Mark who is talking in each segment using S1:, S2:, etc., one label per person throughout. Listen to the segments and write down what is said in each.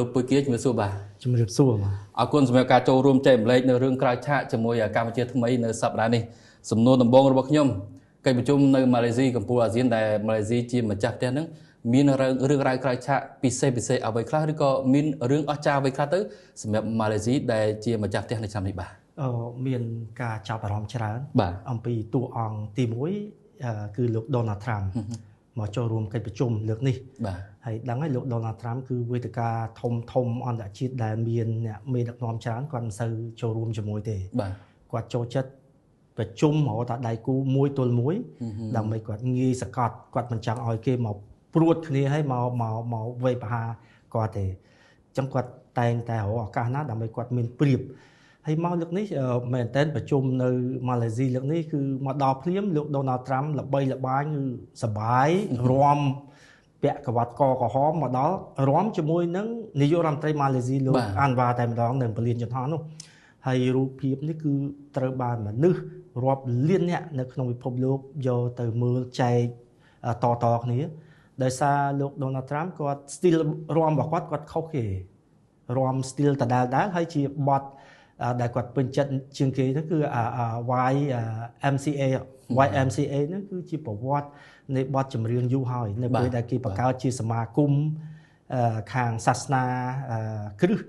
S1: លោកពុយគាជំរាបសួរបាទ
S2: ជំរាបសួរបាទ
S1: អរគុណសម្រាប់ការចូលរួមចែកម្លែកនៅរឿងក្រៅឆាកជាមួយកម្ពុជាថ្មីនៅសប្តាហ៍នេះ។ សំណួរដំបូងរបស់ខ្ញុំ កិច្ចប្រជុំនៅម៉ាឡេស៊ីកម្ពុជាអាស៊ាន ដែលម៉ាឡេស៊ីជាម្ចាស់ផ្ទះហ្នឹង មានរឿងរ៉ាវក្រៅឆាកពិសេសពិសេសអ្វីខ្លះ ឬក៏មានរឿងអស្ចារ្យអ្វីខ្លះទៅសម្រាប់ម៉ាឡេស៊ីដែលជាម្ចាស់ផ្ទះនៅឆ្នាំនេះបាទ?
S2: អឺមានការចាប់អារម្មណ៍ច្រើនអំពីតួអង្គទី1 គឺលោក Donald Trump មកចូលរួមកិច្ចប្រជុំលើកនេះ
S1: បាទ។
S2: ហើយដឹងហើយ លោក Donald Trump គឺវេទិកាធំធំអន្តរជាតិដែលមានអ្នកមេដឹកនាំច្រើន គាត់មិនសូវចូលរួមជាមួយទេ
S1: បាទ
S2: គាត់ចូលចិត្តប្រជុំរហូតដល់ដៃគូមួយទល់មួយ ដើម្បីគាត់ងាយសកត់ គាត់មិនចង់ឲ្យគេមកព្រួតគ្នាឲ្យមកមកមកវេបហាគាត់ទេ។ អញ្ចឹងគាត់តែងតែរកឱកាសណាដើម្បីគាត់មានព្រៀប ហើយមកលើកនេះមែនតើ ប្រជុំនៅម៉ាឡេស៊ីលើកនេះ គឺមកដល់ភ្លាមលោកដូណាល់ត្រាំល្បីល្បាញ គឺសបាយរាំពាក់ក្រវ៉ាត់កក្រហម មកដល់រាំជាមួយនឹងនាយករដ្ឋមន្ត្រីម៉ាឡេស៊ីលោកអានវ៉ាតែម្ដង នៅពលានយន្តហោះនោះ។ ហើយរូបភាពនេះគឺត្រូវបានមនុស្សរាប់លានអ្នកនៅក្នុងពិភពលោកយកទៅមើលចែកតតគ្នា ដោយសារលោកដូណាល់ត្រាំគាត់ style រាំរបស់គាត់ គាត់ខុសគេ រាំ style ដដែលដែល ហើយជាបទដែលគាត់ពេញចិត្តជាងគេហ្នឹងគឺ YMCA YMCA ហ្នឹងគឺជាប្រវត្តិនៃបទចម្រៀងយូរហើយ នៅពេលដែលគេបង្កើតជាសមាគមខាងសាសនាគ្រឹះ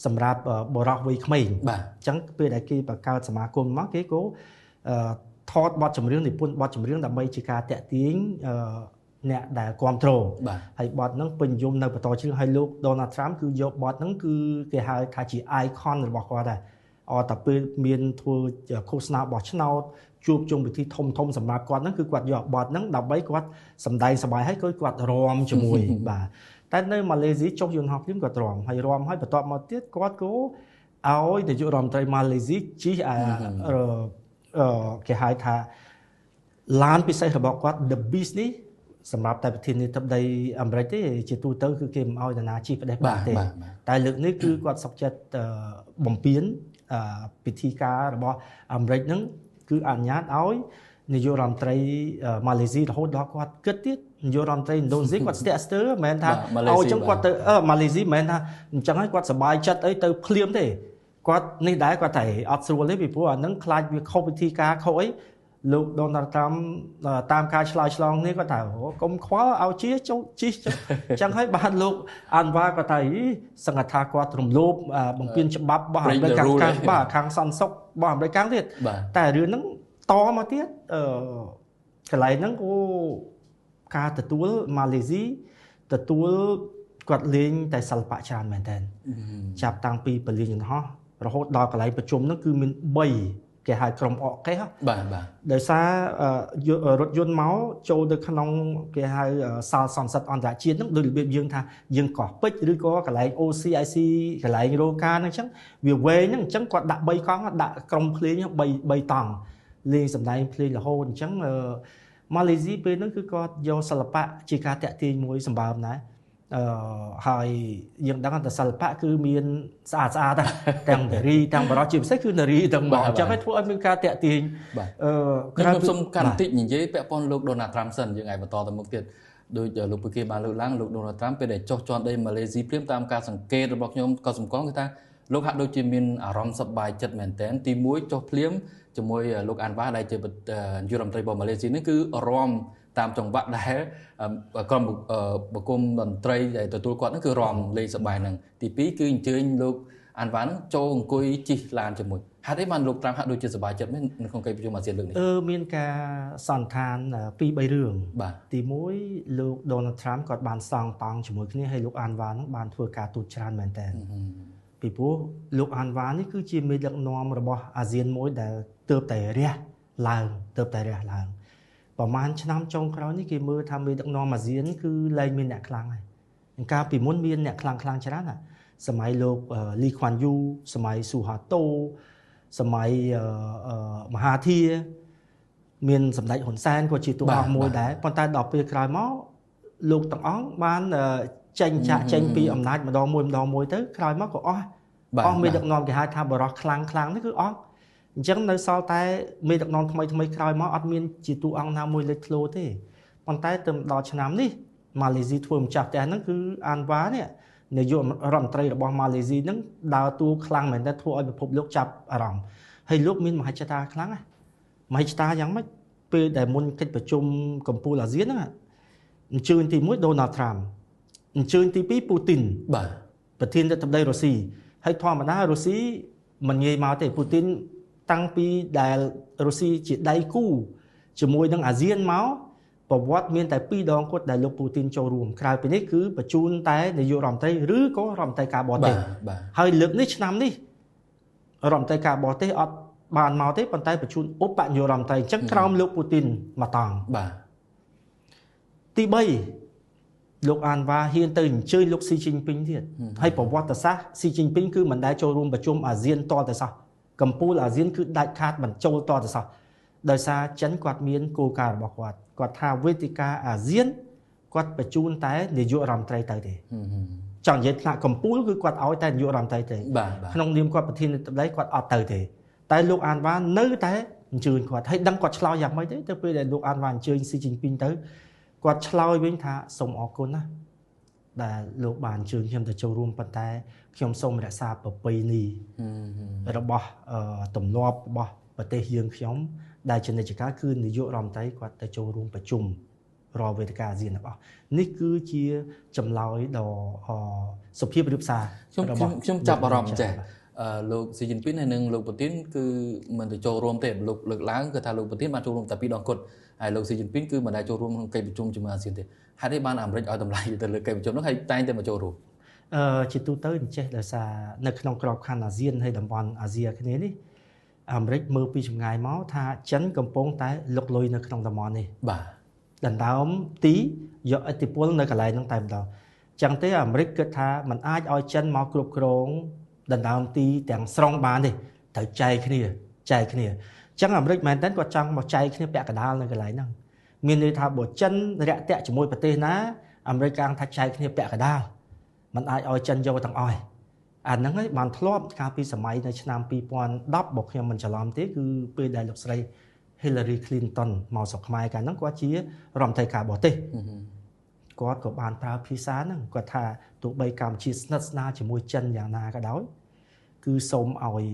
S2: សម្រាប់បរិសុទ្ធវ័យក្មេង។
S1: បាទ
S2: អញ្ចឹងពេលដែលគេបង្កើតសមាគមមក គេក៏ថតបទចម្រៀង និពន្ធបទចម្រៀងដើម្បីជាការតាក់ទាញអ្នកដែលគ្រប់គ្រង ហើយបទហ្នឹងពេញនិយមនៅបន្តជឿ ហើយលោក Donald Trump គឺយកបទហ្នឹង គឺគេហៅថាជា icon របស់គាត់ដែរ អត់តែពេលមានធ្វើឃោសនាបោះឆ្នោត ជួបជុំពិធីធំធំសម្រាប់គាត់ហ្នឹង គឺគាត់យកបទហ្នឹងដើម្បីគាត់សម្ដែងសប្បាយ ហើយគឺគាត់រាំជាមួយបាទ។ តែនៅម៉ាឡេស៊ីចុះយន្តហោះភ្លាមគាត់រាំ ហើយរាំហើយបន្ទាប់មកទៀត គាត់ក៏ឲ្យនាយករដ្ឋមន្ត្រីម៉ាឡេស៊ីជិះអាគេហៅថាឡានពិសេសរបស់គាត់ The Beast នេះ សម្រាប់តែប្រធានាធិបតីអាមេរិកទេ ជាទូទៅគឺគេមិនឲ្យនរណាជិះផ្ដេសបានទេ តែលើកនេះគឺគាត់សុខចិត្តបំពេញពិធីការរបស់អាមេរិកហ្នឹង គឺអនុញ្ញាតឲ្យនាយករដ្ឋមន្ត្រីម៉ាឡេស៊ី រហូតដល់គាត់គិតទៀត នាយករដ្ឋមន្ត្រីឥណ្ឌូនេស៊ីគាត់ស្ទាក់ស្ទើរ មិនមែនថាឲ្យចឹងគាត់ទៅម៉ាឡេស៊ី មិនមែនថាអញ្ចឹងហើយគាត់សប្បាយចិត្តអីទៅភ្លាមទេ គាត់នេះដែរ គាត់តែអត់ស្រួលទេ ពីព្រោះអានឹងខ្លាចវាខុសវិធីការខុសអី។ លោកដូណាល់ត្រាំតាមការឆ្លើយឆ្លងនេះ គាត់ថាកុំខ្វល់ឲ្យជាចូលជីចឹងហើយ បានលោកអានវ៉ាគាត់ថាសង្កថាគាត់រំលោភបំពេញច្បាប់របស់អាមេរិកខាងបាទខាងសន្តិសុខរបស់អាមេរិកខាងទៀត។ តែរឿងហ្នឹងតមកទៀត អឺកន្លែងហ្នឹងក៏ការទទួលម៉ាឡេស៊ីទទួលគាត់លេងតែសិល្បៈច្រើនមែនតើ ចាប់តាំងពីពលានយន្តហោះរហូតដល់កន្លែងប្រជុំហ្នឹង គឺមាន3គេហៅក្រុមអកកេះ
S1: បាទបាទ
S2: ដោយសាររថយន្តមកចូលទៅក្នុងគេហៅសាលសន្និសិទអន្តរជាតិហ្នឹង ដូចរបៀបយើងថាយើងកោះពេជ្រ ឬក៏កន្លែង OCIC កន្លែងរោងការហ្នឹង អញ្ចឹងវាវែងហ្នឹង អញ្ចឹងគាត់ដាក់3កង់ ដាក់ក្រុមភ្លេង3តង់លេងសម្ដែងភ្លេងរហូត។ អញ្ចឹងម៉ាឡេស៊ីពេលហ្នឹងគឺគាត់យកសិល្បៈជាការតាក់ទាញមួយសម្បើមដែរ អឺហើយយើងដឹងថាសិល្បៈគឺមានស្អាតស្អាតទាំងនារីទាំងបរិសុទ្ធ ជាពិសេសគឺនារីទាំងមក អញ្ចឹងឲ្យធ្វើឲ្យមានការតាក់ទាញ
S1: ។ អឺខ្ញុំសូមកាន់តិចនិយាយពាក់ព័ន្ធលោកដូណាល់ត្រាំសិន យើងអាចបន្តទៅមុខទៀត។ ដោយលោកពូគេបានលើកឡើង លោកដូណាល់ត្រាំពេលដែលចុះជាន់ដីម៉ាឡេស៊ីភ្លាម តាមការសង្កេតរបស់ខ្ញុំក៏សម្គាល់គឺថាលោកហាក់ដូចជាមានអារម្មណ៍សប្បាយចិត្តមែនទែន។ ទី1 ចុះភ្លាមជាមួយលោកអានវ៉ាដែលជានាយករដ្ឋមន្ត្រីរបស់ម៉ាឡេស៊ីនេះ គឺរាំតាមចង្វាក់ដែលក្រុមបង្គំតន្ត្រីដែលទទួលគាត់ហ្នឹងគឺរាំលេងសប្បាយហ្នឹង។ ទី2 គឺអញ្ជើញលោកអានវ៉ាហ្នឹងចូលអង្គុយជិះឡានជាមួយ។ ហេតុអីបានលោកត្រាំហាក់ដូចជាសប្បាយចិត្តមែននៅក្នុងកិច្ចប្រជុំអាស៊ានលើកនេះ?
S2: អឺមានការសន្និដ្ឋាន2 3រឿង
S1: បាទ
S2: ទី1 លោក Donald Trump គាត់បានសង់តង់ជាមួយគ្នា ហើយលោកអានវ៉ាហ្នឹងបានធ្វើការទូតច្រើនមែនតើ ពីព្រោះលោកអានវ៉ានេះគឺជាមេដឹកនាំរបស់អាស៊ានមួយដែលទើបតែរះឡើង ទើបតែរះឡើងប្រហែលឆ្នាំចុងក្រោយនេះ។ គេមើលថាមេដឹកនាំអាស៊ានគឺលែងមានអ្នកខ្លាំងហើយ កាលពីមុនមានអ្នកខ្លាំងខ្លាំងច្រើនណា សម័យលោកលីខ្វាន់យូ សម័យស៊ូហាតូ សម័យមហាធា មានសម្ដេចហ៊ុនសែនក៏ជាតួអង្គមួយដែរ ប៉ុន្តែដល់ពេលក្រោយមកលោកទាំងអង្គបានចេញចាក់ចេញពីអំណាចម្ដងមួយម្ដងមួយទៅ ក្រោយមកក៏អស់មេដឹកនាំ គេហៅថាបរោះខ្លាំងខ្លាំងនេះគឺអស់។ អញ្ចឹងនៅសល់តែមេដឹកនាំថ្មីថ្មីក្រោយមក អត់មានជាតួអង្គណាមួយលេចធ្លោទេ ប៉ុន្តែទៅដល់ឆ្នាំនេះម៉ាឡេស៊ីធ្វើម្ចាស់ផ្ទះហ្នឹង គឺអានវ៉ានេះ នាយករដ្ឋមន្ត្រីរបស់ម៉ាឡេស៊ីហ្នឹងដើរតួខ្លាំងមែនទែនធ្វើឲ្យពិភពលោកចាប់អារម្មណ៍ហើយលោកមានមហិច្ឆតាខ្លាំងណាមហិច្ឆតាយ៉ាងម៉េចពេលដែលមុនកិច្ចប្រជុំកំពូលអាស៊ានហ្នឹងអញ្ជើញទី1ដូណាល់ត្រាំអញ្ជើញទី2ពូទីន
S1: បាទ
S2: ប្រធានាធិបតីរុស្ស៊ីហើយធម្មតារុស្ស៊ីមិនងាយមកទេពូទីនតាំងពីដែលរុស្ស៊ីជាដៃគូជាមួយនឹងអាស៊ានមកប្រវត្តិមានតែ2ដងគាត់ដែលលោកពូទីនចូលរួមក្រៅពីនេះគឺបញ្ជូនតែនាយករដ្ឋមន្ត្រីឬក៏រដ្ឋមន្ត្រីការបរទេសហើយលើកនេះឆ្នាំនេះរដ្ឋមន្ត្រីការបរទេសអត់បានមកទេប៉ុន្តែបញ្ជូនឧបនាយករដ្ឋមន្ត្រីអញ្ចឹងក្រោមលោកពូទីនមកតង់
S1: បាទ
S2: ទី3លោកអានវ៉ាហ៊ានទៅអញ្ជើញលោកស៊ីជីនពីងទៀតហើយប្រវត្តិសាស្ត្រស៊ីជីនពីងគឺមិនដែលចូលរួមប្រជុំអាស៊ានតតែសោះកម្ពុជាអាស៊ានគឺដាច់ខាតមិនចូលតតែសោះដោយសារចិនគាត់មានគោលការណ៍របស់គាត់គាត់ថាវេទិកាអាស៊ានគាត់បញ្ជូនតែនាយករដ្ឋមន្ត្រីទៅទេចង់និយាយថ្នាក់កម្ពុជាគឺគាត់ឲ្យតែនាយករដ្ឋមន្ត្រីទេក្នុងនាមគាត់ប្រធានាធិបតីគាត់អត់ទៅទេតែលោកអានវ៉ានៅតែអញ្ជើញគាត់ហើយដឹងគាត់ឆ្លើយយ៉ាងម៉េចទេទៅពេលដែលលោកអានវ៉ាអញ្ជើញស៊ីជីនពីងទៅគាត់ឆ្លើយវិញថាសូមអរគុណណាដែលលោកបានអញ្ជើញខ្ញុំទៅចូលរួមប៉ុន្តែខ្ញុំសូមរក្សាប្រពៃណីរបស់ទម្លាប់របស់ប្រទេសយើងខ្ញុំដែលជានិច្ចកាលគឺនាយករដ្ឋមន្ត្រីគាត់ទៅចូលរួមប្រជុំរាល់វេទិកាអាស៊ានទាំងអស់នេះគឺជាចម្លើយដ៏សុភាពរៀបសារ
S1: របស់ខ្ញុំចាប់អារម្មណ៍ចេះលោកស៊ីជីនពីងហើយនិងលោកពូទីនគឺមិនទៅចូលរួមទេលោកលើកឡើងគឺថាលោកពូទីនបានចូលរួមតែ2ដងគត់ហើយលោកស៊ីជីនពីងគឺមិនដែលចូលរួមក្នុងកិច្ចប្រជុំជាមួយអាស៊ានទេហេតុអីបានអាមេរិកឲ្យតម្លៃទៅលើកិច្ចប្រជុំនោះហើយតែងតែមកចូលរួម
S2: ជាទូទៅអញ្ចេះដោយសារនៅក្នុងក្របខ័ណ្ឌអាស៊ានហើយតំបន់អាស៊ីអាគ្នេយ៍នេះអាមេរិកមើលពីចម្ងាយមកថាចិនកំពុងតែលុកលុយនៅក្នុងតំបន់នេះ
S1: បាទ
S2: ដណ្ដើមទីយកឥទ្ធិពលនៅកន្លែងហ្នឹងតែម្ដងចឹងទេអាមេរិកគិតថាมันអាចឲ្យចិនមកគ្រប់គ្រងដណ្ដើមទីទាំងស្រុងបានទេត្រូវចែកគ្នាចឹងអាមេរិកមែនតើគាត់ចង់មកចែកគ្នាពាក់កណ្ដាលនៅកន្លែងហ្នឹងមានន័យថាបើចិនរាក់ទាក់ជាមួយប្រទេសណាអាមេរិកកាងថាចែកគ្នាពាក់កណ្ដាលมันអាចឲ្យចិនយកទាំងអស់អាហ្នឹងឯងបានធ្លាប់កាលពីសម័យនៅឆ្នាំ2010បើខ្ញុំមិនច្រឡំទេគឺពេលដែលលោកស្រី Hillary Clinton មកស្រុកខ្មែរកាលហ្នឹងគាត់ជារដ្ឋមន្ត្រីការបរទេសគាត់ក៏បានប្រើភាសាហ្នឹងគាត់ថាទោះបីកម្ពុជាស្និទ្ធស្នាលជាមួយចិនយ៉ាងណាក៏ដោយគឺសូមឲ្យ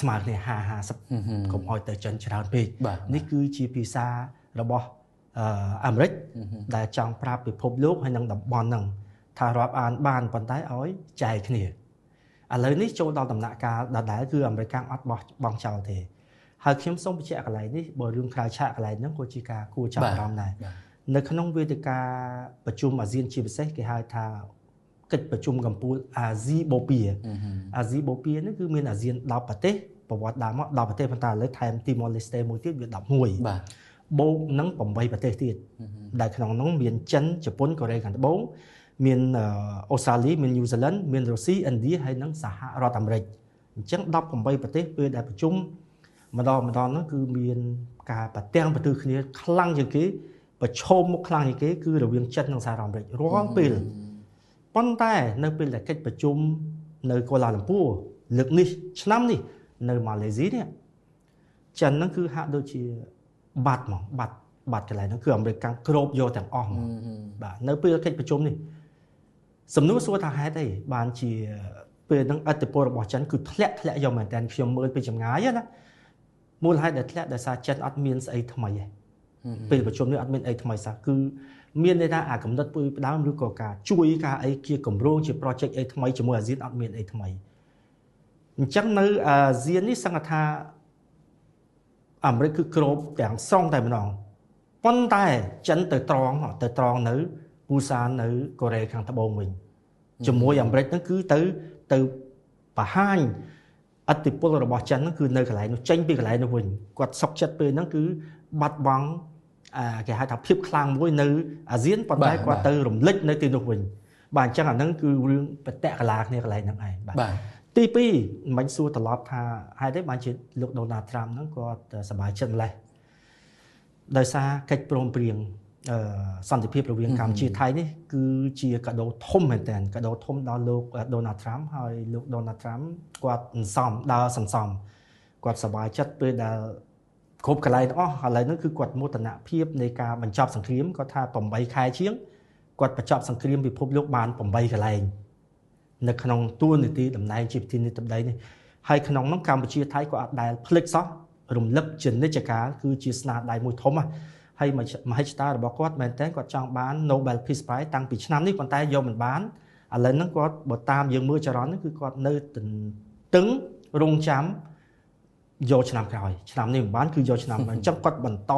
S2: ស្មើគ្នា50 50កុំឲ្យទៅចិនច្រើនពេកនេះគឺជាភាសារបស់អាមេរិកដែលចង់ប្រាប់ពិភពលោកហើយនិងតំបន់ហ្នឹងថារាប់អានបានប៉ុន្តែឲ្យចែកគ្នាឥឡូវនេះចូលដល់ដំណាក់កាលដដែលគឺអាមេរិកអត់បោះចោលទេហើយខ្ញុំសូមបញ្ជាក់កន្លែងនេះបើរឿងក្រៅឆាកកន្លែងហ្នឹងក៏ជាការគួរចាប់អារម្មណ៍ដែរនៅក្នុងវេទិកាប្រជុំអាស៊ានជាពិសេសគេហៅថាកិច្ចប្រជុំកម្ពុជាអាស៊ីបូព៌ាអាស៊ីបូព៌ានេះគឺមានអាស៊ាន10ប្រទេសប្រវត្តិដើមមក10ប្រទេសប៉ុន្តែឥឡូវថែមទីម៉ូលេស្តេមួយទៀតវា11
S1: បាទ
S2: បូកនឹង8ប្រទេសទៀតដែលក្នុងនោះមានចិនជប៉ុនកូរ៉េខាងត្បូងមានអូស្ត្រាលីមានញូហ្សេឡង់មានរុស្ស៊ីឥណ្ឌាហើយនិងសហរដ្ឋអាមេរិកអញ្ចឹង18ប្រទេសពេលដែលប្រជុំម្ដងហ្នឹងគឺមានការប្រទាំងប្រទើគ្នាខ្លាំងជាងគេប្រឈមមុខខ្លាំងជាងគេគឺរវាងចិននិងសហរដ្ឋអាមេរិករាល់ពេលប៉ុន្តែនៅពេលដែលកិច្ចប្រជុំនៅកូឡាលំពួរលើកនេះឆ្នាំនេះនៅម៉ាឡេស៊ីនេះចិនហ្នឹងគឺហាក់ដូចជាបាត់ហ្មងបាត់កន្លែងហ្នឹងគឺអាមេរិកកាំងគ្របយកទាំងអស់ហ្មងបាទនៅពេលកិច្ចប្រជុំនេះសំណួរសួរថាហេតុអីបានជាពេលហ្នឹងឥទ្ធិពលរបស់ចិនគឺធ្លាក់យកមែនតើខ្ញុំមើលពីចម្ងាយណាមូលហេតុដែលធ្លាក់ដោយសារចិនអត់មានស្អីថ្មីទេពេលប្រជុំនេះអត់មានអីថ្មីសោះគឺមានន័យថាអាកំណត់ពុយផ្ដើមឬក៏ការជួយការអីជាគម្រោងជា project អីថ្មីជាមួយអាស៊ានអត់មានអីថ្មីអញ្ចឹងនៅអាស៊ាននេះសង្កថាអាមេរិកគឺគ្របទាំងស្រុងតែម្ដងប៉ុន្តែចិនទៅត្រង់នៅពូសាននៅកូរ៉េខាងត្បូងវិញជាមួយអាមេរិកហ្នឹងគឺទៅបង្ហាញឥទ្ធិពលរបស់ចិនហ្នឹងគឺនៅកន្លែងនោះចេញពីកន្លែងនោះវិញគាត់សុកចិត្តពេលហ្នឹងគឺបាត់បង់គេហៅថាភាពខ្លាំងមួយនៅអាស៊ានប៉ុន្តែគាត់ទៅរំលេចនៅទីនោះវិញបាទអញ្ចឹងអាហ្នឹងគឺរឿងបតកលាគ្នាកន្លែងហ្នឹងឯងបាទទី2មិញសួរត្រឡប់ថាហេតុអីបានជាលោកដូណាល់ត្រាំហ្នឹងគាត់សប្បាយចិត្តម្ល៉េះដោយសារកិច្ចព្រមព្រៀងសន្តិភាពរវាងកម្ពុជាថៃនេះគឺជាកាដូធំមែនទែនកាដូធំដល់លោកដូណាល់ត្រាំហើយលោកដូណាល់ត្រាំគាត់សន្សំដើរសន្សំគាត់សប្បាយចិត្តពេលដែលគ្រប់កន្លែងទាំងអស់ឥឡូវហ្នឹងគឺគាត់មោទនភាពនៃការបញ្ចប់សង្គ្រាមគាត់ថា8ខែជាងគាត់បញ្ចប់សង្គ្រាមពិភពលោកបាន8កន្លែង នៅក្នុងតួនាទីតំណែងជាប្រធានាធិបតីនេះហើយក្នុងនោះកម្ពុជាថៃក៏អត់ដែលភ្លេចសោះរំលឹកជានិច្ចកាលគឺជាស្នាដៃមួយធំហើយមហិច្ឆតារបស់គាត់មែនតើគាត់ចង់បាន Nobel Peace Prize តាំងពីឆ្នាំនេះប៉ុន្តែយកមិនបានឥឡូវហ្នឹងគាត់បើតាមយើងមើលចរន្តហ្នឹងគឺគាត់នៅទន្ទឹងរង់ចាំយកឆ្នាំក្រោយឆ្នាំនេះមិនបានគឺយកឆ្នាំក្រោយអញ្ចឹងគាត់បន្ត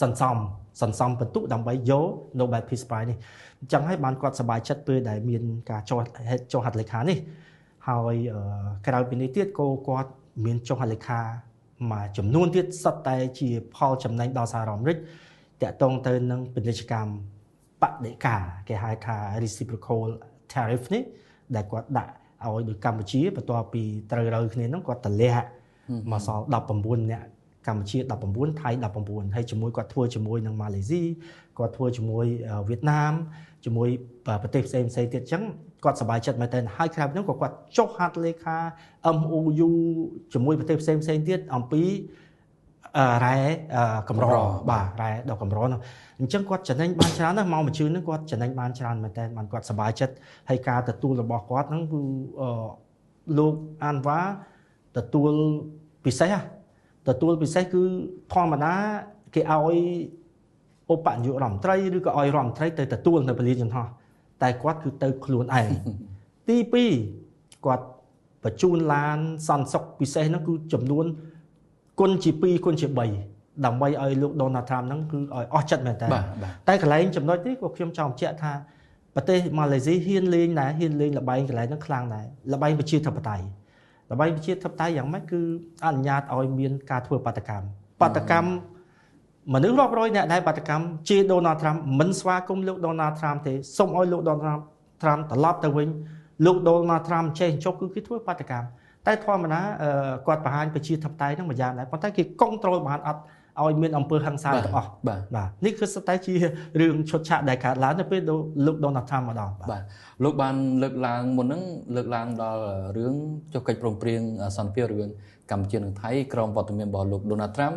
S2: សន្សំពិន្ទុដើម្បីយក Nobel Peace Prize នេះអញ្ចឹងហើយបានគាត់សប្បាយចិត្តពេលដែលមានការចុះហត្ថលេខានេះហើយក្រៅពីនេះទៀតក៏គាត់មានចុះហត្ថលេខាមួយចំនួនទៀតសុទ្ធតែជាផលចំណេញដល់សហរដ្ឋអាមេរិកតាក់ទងទៅនឹងពាណិជ្ជកម្មបដិការគេហៅថា reciprocal tariff នេះដែលគាត់ដាក់ឲ្យដោយកម្ពុជាបន្ទាប់ពីត្រូវរូវគ្នាហ្នឹងគាត់ទម្លាក់មកសល់19នាក់កម្ពុជា19ថៃ19ហើយជាមួយគាត់ធ្វើជាមួយនឹងម៉ាឡេស៊ីគាត់ធ្វើជាមួយវៀតណាមជាមួយប្រទេសផ្សេងផ្សេងទៀតអញ្ចឹងគាត់សប្បាយចិត្តមែនទែនហើយក្រៅពីនោះក៏គាត់ចុះហត្ថលេខា MOU ជាមួយប្រទេសផ្សេងផ្សេងទៀតអំពីរ៉ែកម្របាទរ៉ែដល់កម្រនោះអញ្ចឹងគាត់ចំណេញបានច្រើនណាស់មកមួយជឿនហ្នឹងគាត់ចំណេញបានច្រើនមែនទែនបានគាត់សប្បាយចិត្តហើយការទទួលរបស់គាត់ហ្នឹងគឺលោកអានវ៉ាទទួលពិសេសទទួលពិសេសគឺធម្មតាគេឲ្យឧបនាយករដ្ឋមន្ត្រីឬក៏ឲ្យរដ្ឋមន្ត្រីទៅទទួលនៅពលានយន្តហោះតែគាត់គឺទៅខ្លួនឯងទី2គាត់បញ្ជូនឡានសន្តិសុខពិសេសហ្នឹងគឺចំនួនគុណជា2គុណជា3ដើម្បីឲ្យលោកដូណាល់ត្រាំហ្នឹងគឺឲ្យអស់ចិត្តមែនតើតែកន្លែងចំណុចនេះក៏ខ្ញុំចង់បញ្ជាក់ថាប្រទេសម៉ាឡេស៊ីហ៊ានលេងដែរហ៊ានលេងល្បែងកន្លែងហ្នឹងខ្លាំងដែរល្បែងប្រជាធិបតេយ្យល្បែងប្រជាធិបតេយ្យយ៉ាងម៉េចគឺអនុញ្ញាតឲ្យមានការធ្វើបាតកម្មមនុស្សរាប់រយអ្នកដែលបាតកម្មជាដូណាល់ត្រាំមិនស្វាគមន៍លោកដូណាល់ត្រាំទេសូមឲ្យលោកដូណាល់ត្រាំត្រឡប់ទៅវិញលោកដូណាល់ត្រាំចេះចុះគឺគេធ្វើបាតកម្មតែធម្មតាគាត់បង្ហាញប្រជាធិបតេយ្យហ្នឹងមួយយ៉ាងដែរប៉ុន្តែគេកុងត្រូលបានអត់ឲ្យមានអំពើហិង្សាទាំងអស់បាទនេះគឺសុទ្ធតែជារឿងឈុតឆាកដែលកើតឡើងនៅពេលលោកដូណាល់ត្រាំមកដល់
S1: បាទលោកបានលើកឡើងមុនហ្នឹងលើកឡើងដល់រឿងចុះកិច្ចព្រមព្រៀងសន្តិភាពរវាងកម្ពុជានិងថៃក្រោមវត្តមានរបស់លោកដូណាល់ត្រាំ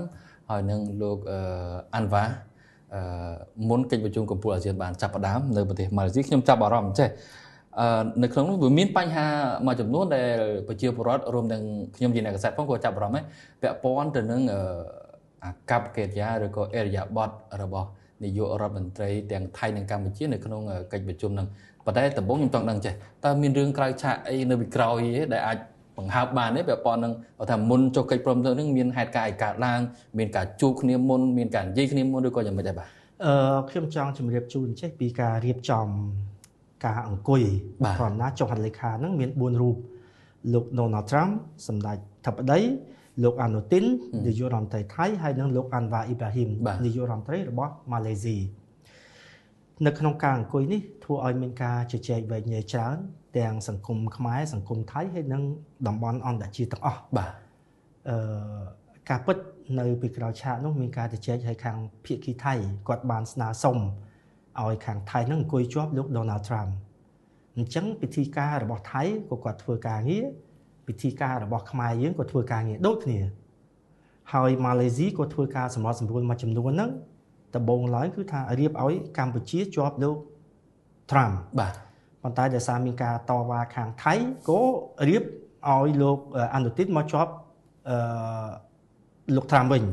S1: ហើយនឹងលោកអានវ៉ាមុនកិច្ចប្រជុំកំពូលអាស៊ានបានចាប់ផ្ដើមនៅប្រទេសម៉ាឡេស៊ីខ្ញុំចាប់អារម្មណ៍ចេះនៅក្នុងនោះវាមានបញ្ហាមួយចំនួនដែលប្រជាពលរដ្ឋរួមទាំងខ្ញុំជាអ្នកកសែតផងក៏ចាប់អារម្មណ៍ដែរពាក់ព័ន្ធទៅនឹងអាកប្បកិរិយាឬក៏ឥរិយាបថរបស់នាយករដ្ឋមន្ត្រីទាំងថៃនិងកម្ពុជានៅក្នុងកិច្ចប្រជុំហ្នឹងប៉ុន្តែដំបូងខ្ញុំចង់ដឹងចេះតើមានរឿងក្រៅឆាកអីនៅពីក្រោយទេដែលអាចបង្ហើបបានទេពាក់ព័ន្ធនឹងថាមុនចុះកិច្ចព្រមព្រៀងហ្នឹងមានហេតុការណ៍អីកើតឡើងមានការជួបគ្នាមុនមានការនិយាយគ្នាមុនឬក៏យ៉ាងម៉េចដែរបាទ
S2: ខ្ញុំចង់ជម្រាបជូនចេះពីការរៀបចំការអង្គុយធម្មតាចុះហត្ថលេខាហ្នឹងមាន4រូបលោកដូណាល់ត្រាំសម្ដេចធិបតីលោកអានុទីននាយករដ្ឋមន្ត្រីថៃហើយនិងលោកអានវ៉ាអ៊ីប្រាហ៊ីមនាយករដ្ឋមន្ត្រីរបស់ម៉ាឡេស៊ីនៅក្នុងការអង្គុយនេះធ្វើឲ្យមានការជជែកវែកញែកច្រើនទាំងសង្គមខ្មែរសង្គមថៃហើយនិងតំបន់អន្តរជាតិទាំងអស់បាទការពិតនៅពីក្រោយឆាកនោះមានការជជែកឲ្យខាងភាគីថៃគាត់បានស្នើសុំឲ្យខាងថៃនឹងអង្គុយជាប់លោកដូណាល់ត្រាំអញ្ចឹងពិធីការរបស់ថៃក៏គាត់ធ្វើការងារពិធីការរបស់ខ្មែរយើងក៏ធ្វើការងារដូចគ្នាហើយម៉ាឡេស៊ីក៏ធ្វើការសម្របសម្រួលមួយចំនួនហ្នឹងដំបូងឡើយគឺថារៀបឲ្យកម្ពុជាជាប់លោកត្រាំបាទប៉ុន្តែដោយសារមានការតវ៉ាខាងថៃក៏រៀបឲ្យលោកអានុទីនមកជាប់លោកត្រាំវិញ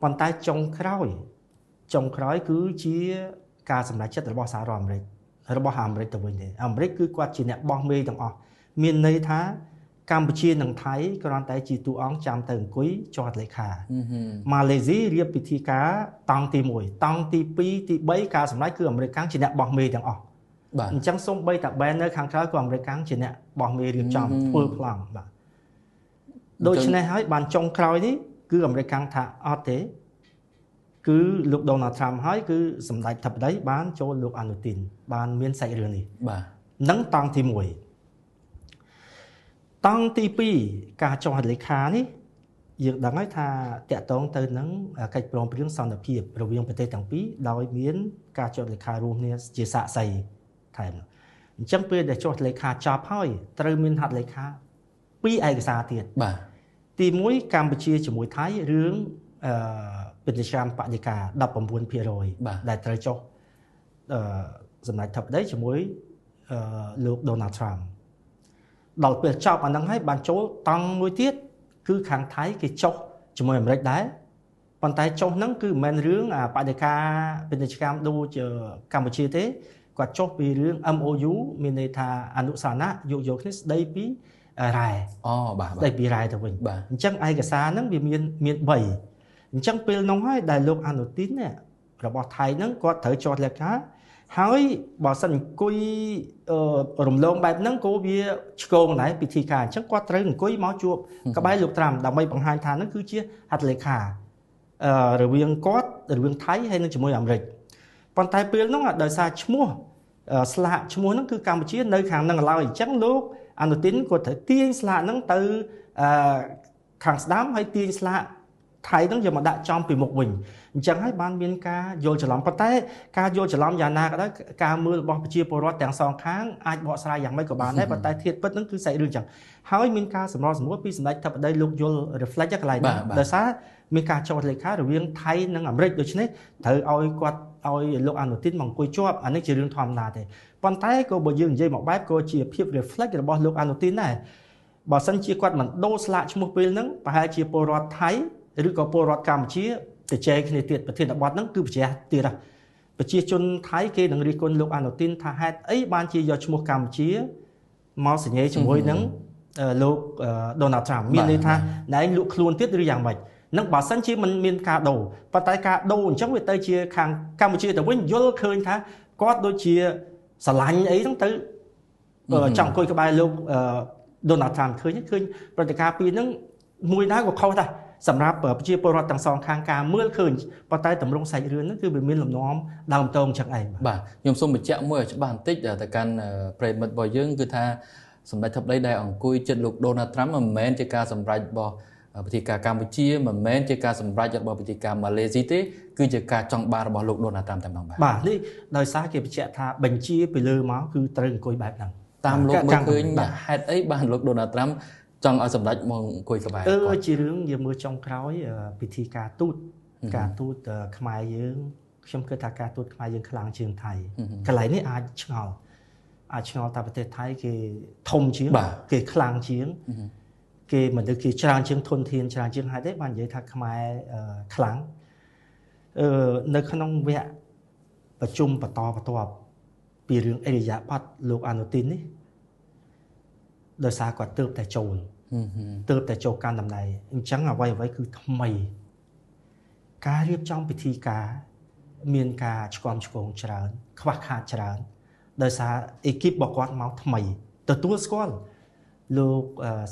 S2: ប៉ុន្តែចុងក្រោយគឺជាការសម្រេចចិត្តរបស់សហរដ្ឋអាមេរិករបស់អាមេរិកទៅវិញទេអាមេរិកគឺគាត់ជាអ្នកបោះមេទាំងអស់មានន័យថាកម្ពុជានិងថៃគ្រាន់តែជាតួអង្គចាំទៅអង្គុយចុះហត្ថលេខាម៉ាឡេស៊ីរៀបពិធីការតង់ទី1តង់ទី2ទី3ការសម្រេចគឺអាមេរិកកាំងជាអ្នកបោះមេទាំងអស់បាទអញ្ចឹងសូម្បីតែបែននៅខាងក្រៅក៏អាមេរិកកាំងជាអ្នកបោះមេរៀបចំធ្វើប្លង់បាទដូច្នេះហើយបានចុងក្រោយនេះគឺអាមេរិកកាំងថាអត់ទេគឺលោកដូណាល់ត្រាំហើយគឺសម្ដេចធិបតីបានចូលលោកអានុទីនបានមានសាច់រឿងនេះបាទនឹងតង់ទី1តង់ទី2ការចុះហត្ថលេខានេះយើងដឹងហើយថាតាក់ទងទៅនឹងកិច្ចព្រមព្រៀងសន្តិភាពរវាងប្រទេសទាំងពីរដោយមានការចុះហត្ថលេខារួមគ្នាជាសាក្សីថែមអញ្ចឹងពេលដែលចុះហត្ថលេខាចប់ហើយត្រូវមានហត្ថលេខាពីរឯកសារទៀតបាទទី1កម្ពុជាជាមួយថៃរឿងពាណិជ្ជកម្មបដិការ 19% ដែលត្រូវចុះសម្ដេចធិបតីជាមួយ លោកដូណាល់ត្រាំដល់ពេលចប់អាហ្នឹងហើយបានចូលតង់មួយទៀតគឺខាងថៃគេចុះជាមួយអាមេរិកដែរប៉ុន្តែចុះហ្នឹងគឺមិនមែនរឿងបដិការពាណិជ្ជកម្មដូចកម្ពុជាទេគាត់ចុះពីរឿង MOU មានន័យថាអនុស្សរណៈយោគយល់គ្នាស្ដីពីរ៉ែ
S1: អូបាទ
S2: ស្ដីពីរ៉ែទៅវិញអញ្ចឹងឯកសារហ្នឹងវាមាន3អញ្ចឹងពេលនោះហើយដែលលោកអានុទីននេះរបស់ថៃហ្នឹងគាត់ត្រូវចុះលក្ខណៈហើយបើសិនអង្គុយរំលងបែបហ្នឹងក៏វាឆ្កងដែរពិធីការអញ្ចឹងគាត់ត្រូវអង្គុយមកជួបក្បែរលោកត្រាំដើម្បីបង្ហាញថាហ្នឹងគឺជាហត្ថលេខារវាងគាត់រវាងថៃហើយនិងជាមួយអាមេរិកប៉ុន្តែពេលនោះដោយសារឈ្មោះស្លាកឈ្មោះហ្នឹងគឺកម្ពុជានៅខាងហ្នឹងឡើយអញ្ចឹងលោកអានុទីនគាត់ត្រូវទាញស្លាកហ្នឹងទៅខាងស្ដាំហើយទាញស្លាកថៃហ្នឹងយកមកដាក់ចំពីមុខវិញអញ្ចឹងហើយបានមានការយល់ច្រឡំប៉ុន្តែការយល់ច្រឡំយ៉ាងណាក៏ដោយការមើលរបស់ប្រជាពលរដ្ឋទាំងសងខាងអាចបកស្រាយយ៉ាងម៉េចក៏បានដែរប៉ុន្តែធាតុពិតហ្នឹងគឺសាច់រឿងអញ្ចឹងហើយមានការសម្របសម្រួលពីសម្ដេចធិបតីលោកយល់ reflect កន្លែងហ្នឹងដោយសារមានការចុះលេខារវាងថៃនិងអាមេរិកដូច្នេះត្រូវឲ្យគាត់ឲ្យលោកអានុទីនមកអង្គុយជាប់អានេះជារឿងធម្មតាទេប៉ុន្តែក៏បើយើងនិយាយមកបែបក៏ជាភាព reflect របស់លោកអានុទីនដែរបើសិនជាគាត់មិនដូរស្លាកឈ្មោះពេលហ្នឹងប្រហែលជាពលរដ្ឋថៃឬក៏ពលរដ្ឋកម្ពុជាទៅចែកគ្នាទៀតប្រធានបទហ្នឹងគឺប្រជះទៀតហ៎ប្រជាជនថៃគេនឹងរិះគន់លោកអានុទីនថាហេតុអីបានជាយកឈ្មោះកម្ពុជាមកសញ្ញេជាមួយនឹងលោកដូណាល់ត្រាំមានន័យថាណែឯងលក់ខ្លួនទៀតឬយ៉ាងម៉េចនឹងបើសិនជាមិនមានការដូរប៉ុន្តែការដូរអញ្ចឹងវាទៅជាខាងកម្ពុជាទៅវិញយល់ឃើញថាគាត់ដូចជាស្រឡាញ់អីហ្នឹងទៅចង់អង្គុយក្បែរលោកដូណាល់ត្រាំឃើញព្រឹត្តិការណ៍ពីរហ្នឹងមួយណាក៏ខុសដែរសម្រាប់ប្រជាពលរដ្ឋទាំងសងខាងការមើលឃើញប៉ុន្តែតម្រង់សាច់រឿងហ្នឹងគឺវាមានលំនាំដើមតងចឹងឯង
S1: បាទខ្ញុំសូមបញ្ជាក់មួយឲ្យច្បាស់បន្តិចទៅកាន់ប្រិយមិត្តរបស់យើងគឺថាសម្ដេចធិបតីដែលអង្គុយជិតលោកដូណាល់ត្រាំមិនមែនជាការសម្រេចរបស់ពិធីការកម្ពុជាមិនមែនជាការសម្រេចរបស់ពិធីការម៉ាឡេស៊ីទេគឺជាការចង់បានរបស់លោកដូណាល់ត្រាំតែម្ដងបាទ
S2: បាទនេះដោយសារគេបញ្ជាក់ថាបញ្ជាពីលើមកគឺត្រូវអង្គុយបែបហ្នឹង
S1: តាមលោកមើលឃើញហេតុអីបានលោកដូណាល់ត្រាំចង់ឲ្យសម្ដេចមកអង្គុយក្បែរ
S2: គាត់ជារឿងយើងមើលចុងក្រោយពិធីការទូតការទូតខ្មែរយើងខ្ញុំគិតថាការទូតខ្មែរយើងខ្លាំងជាងថៃកន្លែងនេះអាចឆ្ងល់ថាប្រទេសថៃគេធំជាងគេខ្លាំងជាងគេមនុស្សគេច្រើនជាងធនធានច្រើនជាងហេតុទេបាននិយាយថាខ្មែរខ្លាំងនៅក្នុងវគ្គប្រជុំបន្តបន្ទាប់ពីរឿងអរិយាប័ត្រលោកអានុទីននេះដោយសារគាត់ទើបតែចូលកាន់តំណែងអញ្ចឹងអ្វីៗគឺថ្មីការរៀបចំពិធីការមានការឆ្គាំឆ្គងច្រើនខ្វះខាតច្រើនដោយសារអេគីបរបស់គាត់មកថ្មីទទួលស្គាល់លោក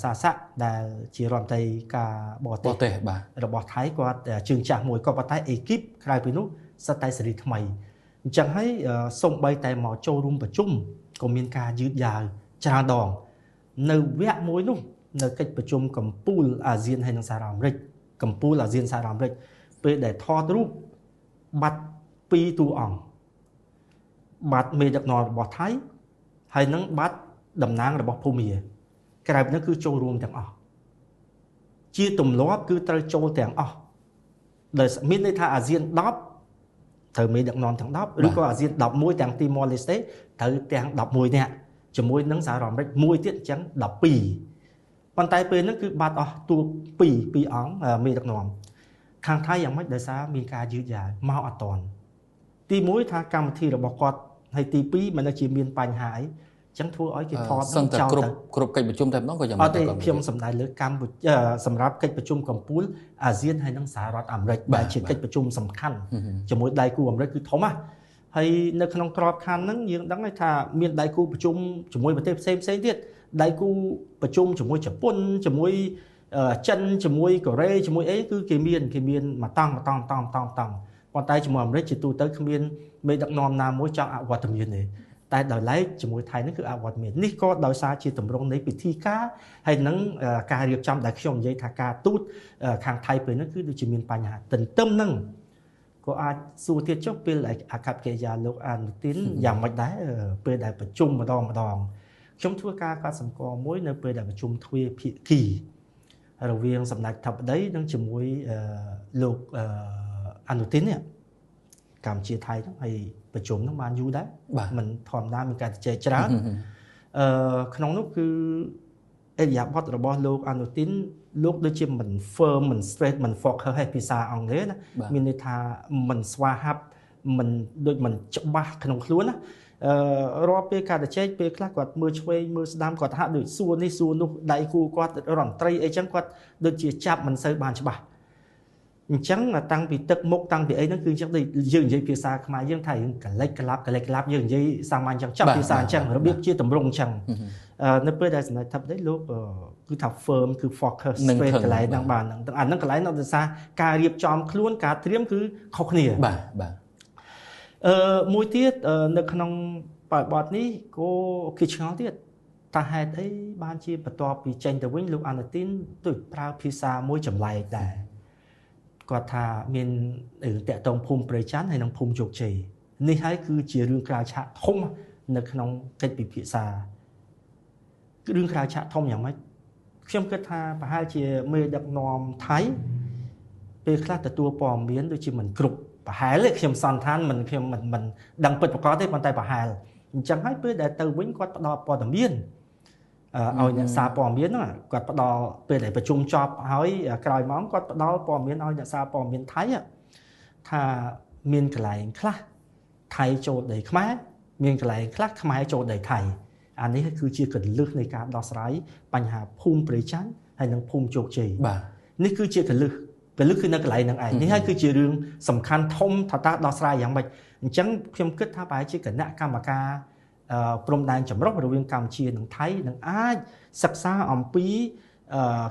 S2: សាស័កដែលជារដ្ឋមន្ត្រីការបរទេស
S1: បាទ
S2: របស់ថៃគាត់ជើងចាស់មួយក៏ប៉ុន្តែអេគីបក្រៅពីនោះសិតតែសេរីថ្មីអញ្ចឹងហើយសូម្បីតែមកចូលរួមប្រជុំក៏មានការយឺតយ៉ាវច្រើនដងនៅវគ្គមួយនោះនៅកិច្ចប្រជុំកម្ពុជាអាស៊ានហើយនិងសហរដ្ឋអាមេរិកកម្ពុជាអាស៊ានសហរដ្ឋអាមេរិកពេលដែលថតរូបបាត់ពីរតួអង្គបាត់មេដឹកនាំរបស់ថៃហើយនិងបាត់តំណាងរបស់ភូមាក្រៅពីនោះគឺចូលរួមទាំងអស់ជាទម្លាប់គឺត្រូវចូលទាំងអស់ដោយមានន័យថាអាស៊ាន10ត្រូវមេដឹកនាំទាំង10ឬក៏អាស៊ាន11ទាំងទីម៉ូលេស្តេត្រូវទាំង11នាក់ជាមួយនឹងសហរដ្ឋអាមេរិកមួយទៀតអញ្ចឹង12ប៉ុន្តែពេលហ្នឹងគឺបាត់អស់តួ2អង្គមេដឹកនាំខាងថៃយ៉ាងម៉េចដោយសារមានការយឺតយ៉ាវមកអត់តាន់ទី1ថាកម្មវិធីរបស់គាត់ហើយទី2មិនដឹងជាមានបញ្ហាអីអញ្ចឹងធ្វើឲ្យគេថត
S1: ចោលទៅគ្រប់កិច្ចប្រជុំតែម្ដងក៏យ៉ាង
S2: ម៉េចដែរខ្ញុំសម្ដៅលើកម្ពុជាសម្រាប់កិច្ចប្រជុំកម្ពុជាអាស៊ានហើយនិងសហរដ្ឋអាមេរិកដែលជាកិច្ចប្រជុំសំខាន់ជាមួយដៃគូអាមេរិកគឺធំណាស់ហើយនៅក្នុងក្របខ័ណ្ឌហ្នឹងយើងដឹងហើយថាមានដៃគូប្រជុំជាមួយប្រទេសផ្សេងផ្សេងទៀតដៃគូប្រជុំជាមួយជប៉ុនជាមួយចិនជាមួយកូរ៉េជាមួយអីគឺគេមានមួយតង់មួយតង់តង់តង់តង់ប៉ុន្តែជាមួយអាមេរិកជាទូទៅគ្មានមេដឹកនាំណាមួយចង់អវត្តមានទេតែដោយឡែកជាមួយថៃនេះគឺអវត្តមាននេះក៏ដោយសារជាទម្រង់នៃពិធីការហើយនឹងការរៀបចំដែលខ្ញុំនិយាយថាការទូតខាងថៃពេលនេះគឺដូចជាមានបញ្ហាទន្ទឹមនឹងក៏អាចសួរទៀតចុះពេលអាកប្បកិរិយាលោកអានុទីនយ៉ាងម៉េចដែរពេលដែលប្រជុំម្ដងម្ដងខ្ញុំធ្វើការកាត់សម្គាល់មួយនៅពេលដែលប្រជុំទ្វេភាគីរវាងសម្ដេចធិបតីនិងជាមួយលោកអានុទីននេះ កម្ពុជាថៃហ្នឹងហើយប្រជុំហ្នឹងបានយូរដែរមិនធម្មតាមានការជជែកច្រើនក្នុងនោះគឺអេរិយាបថរបស់លោកអានុទីនលោកដូចជាមិន firm មិន straight មិន focus ហើយភាសាអង់គ្លេសណាមានន័យថាមិនស្វាហាប់មិនដូចមិនច្បាស់ក្នុងខ្លួនណារាល់ពេលការជជែកពេលខ្លះគាត់មើលឆ្វេងមើលស្ដាំគាត់ហាក់ដូចសួរនេះសួរនោះដៃគូគាត់រដ្ឋមន្ត្រីអីចឹងគាត់ដូចជាចាប់មិនសូវបានច្បាស់អញ្ចឹងតាំងពីទឹកមុខតាំងពីអីហ្នឹងគឺអញ្ចឹងដូចយើងនិយាយភាសាខ្មែរយើងថារឿងកលិចក្លាប់កលិចក្លាប់យើងនិយាយសាមញ្ញអញ្ចឹងចាប់ភាសាអញ្ចឹងរបៀបជាតម្រង់អញ្ចឹងនៅពេលដែលសម្ដេចធិបតីលោកគឺថា firm គឺ focus straight កន្លែងហ្នឹងបានហ្នឹងអាហ្នឹងកន្លែងនោះដោយសារការរៀបចំខ្លួនការត្រៀមគឺខុសគ្នា
S1: បាទបាទ
S2: មួយទៀតនៅក្នុងបរិបទនេះក៏គេឆ្ងល់ទៀតតើហេតុអីបានជាបន្ទាប់ពីចេញទៅវិញលោកអានុទីនដូចប្រើភាសាមួយចម្លែកដែរគាត់ថាមានរឿងតាក់ទងភូមិព្រៃច័ន្ទហើយនិងភូមិជោគជ័យនេះហើយគឺជារឿងក្រៅឆាកធំនៅក្នុងកិច្ចពិភាក្សារឿងក្រៅឆាកធំយ៉ាងម៉េចខ្ញុំគិតថាប្រហែលជាមេដឹកនាំថៃពេលខ្លះទទួលព័ត៌មានដូចជាមិនគ្រប់ប្រហែលទេខ្ញុំសន្និដ្ឋានមិនខ្ញុំមិនដឹងពិតប្រាកដទេប៉ុន្តែប្រហែលអញ្ចឹងហើយពេលដែលទៅវិញគាត់ផ្ដល់ព័ត៌មានឲ្យអ្នកសារព័ត៌មានហ្នឹងគាត់ផ្ដល់ពេលដែលប្រជុំចប់ហើយក្រោយមកគាត់ផ្ដល់ព័ត៌មានឲ្យអ្នកសារព័ត៌មានថៃថាមានកន្លែងខ្លះថៃចូលដីខ្មែរមានកន្លែងខ្លះខ្មែរចូលដីថៃអានេះគឺជាកលឹះនៃការដោះស្រាយបញ្ហាភូមិព្រៃច័ន្ទហើយនិងភូមិជោគជ័យ
S1: បាទ
S2: នេះគឺជាកលឹះគឺនៅកន្លែងហ្នឹងឯងនេះហើយគឺជារឿងសំខាន់ធំថាតើដោះស្រាយយ៉ាងម៉េចអញ្ចឹងខ្ញុំគិតថាប្រហែលជាគណៈកម្មការព្រំដែនចម្រុះរវាងកម្ពុជានិងថៃនឹងអាចសិក្សាអំពី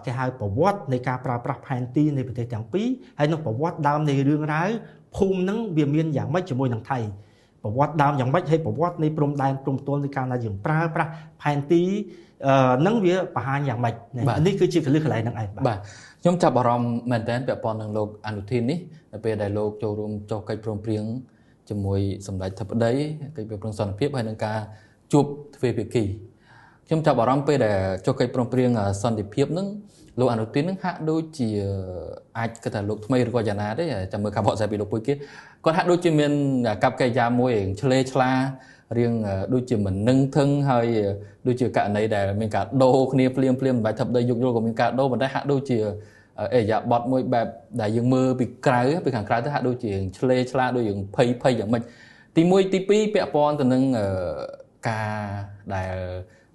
S2: គេហៅប្រវត្តិនៃការប្រើប្រាស់ផែនទីនៃប្រទេសទាំងពីរហើយនឹងប្រវត្តិដើមនៃរឿងរ៉ាវភូមិហ្នឹងវាមានយ៉ាងម៉េចជាមួយនឹងថៃប្រវត្តិដើមយ៉ាងម៉េចហើយប្រវត្តិនៃព្រំដែនព្រំទល់នៃការដែលយើងប្រើប្រាស់ផែនទីនឹងវាបង្ហាញយ៉ាងម៉េចនេះគឺជាកលឹះកន្លែងហ្នឹងឯង
S1: បាទខ្ញុំចាប់អារម្មណ៍មែនទែនពាក់ព័ន្ធនឹងលោកអានុធីននេះនៅពេលដែលលោកចូលរួមចុះកិច្ចព្រមព្រៀងជាមួយសម្ដេចធិបតីកិច្ចព្រមព្រៀងសន្តិភាពហើយនឹងការជួបទ្វេភាគីខ្ញុំចាប់អារម្មណ៍ពេលដែលចុះកិច្ចព្រមព្រៀងសន្តិភាពនឹងលោកអានុធីននឹងហាក់ដូចជាអាចគិតថាលោកថ្មីឬក៏យ៉ាងណាទេចាំមើលការបកស្រាយពីលោកពុយគេគាត់ហាក់ដូចជាមានកັບកិរិយាមួយឆ្លេឆ្លារៀងដូចជាមិននឹងថឹងហើយដូចជាករណីដែលមានការដូរគ្នាភ្លាមភ្លាមសម្ដេចធិបតីយុគយល់ក៏មានការដូរប៉ុន្តែហាក់ដូចជាអេរិយាបថមួយបែបដែលយើងមើលពីក្រៅពីខាងក្រៅទៅហាក់ដូចជាឆ្លេឆ្លាដូចយើងភ័យភ័យយ៉ាងម៉េចទី1ទី2ពាក់ព័ន្ធទៅនឹងការដែល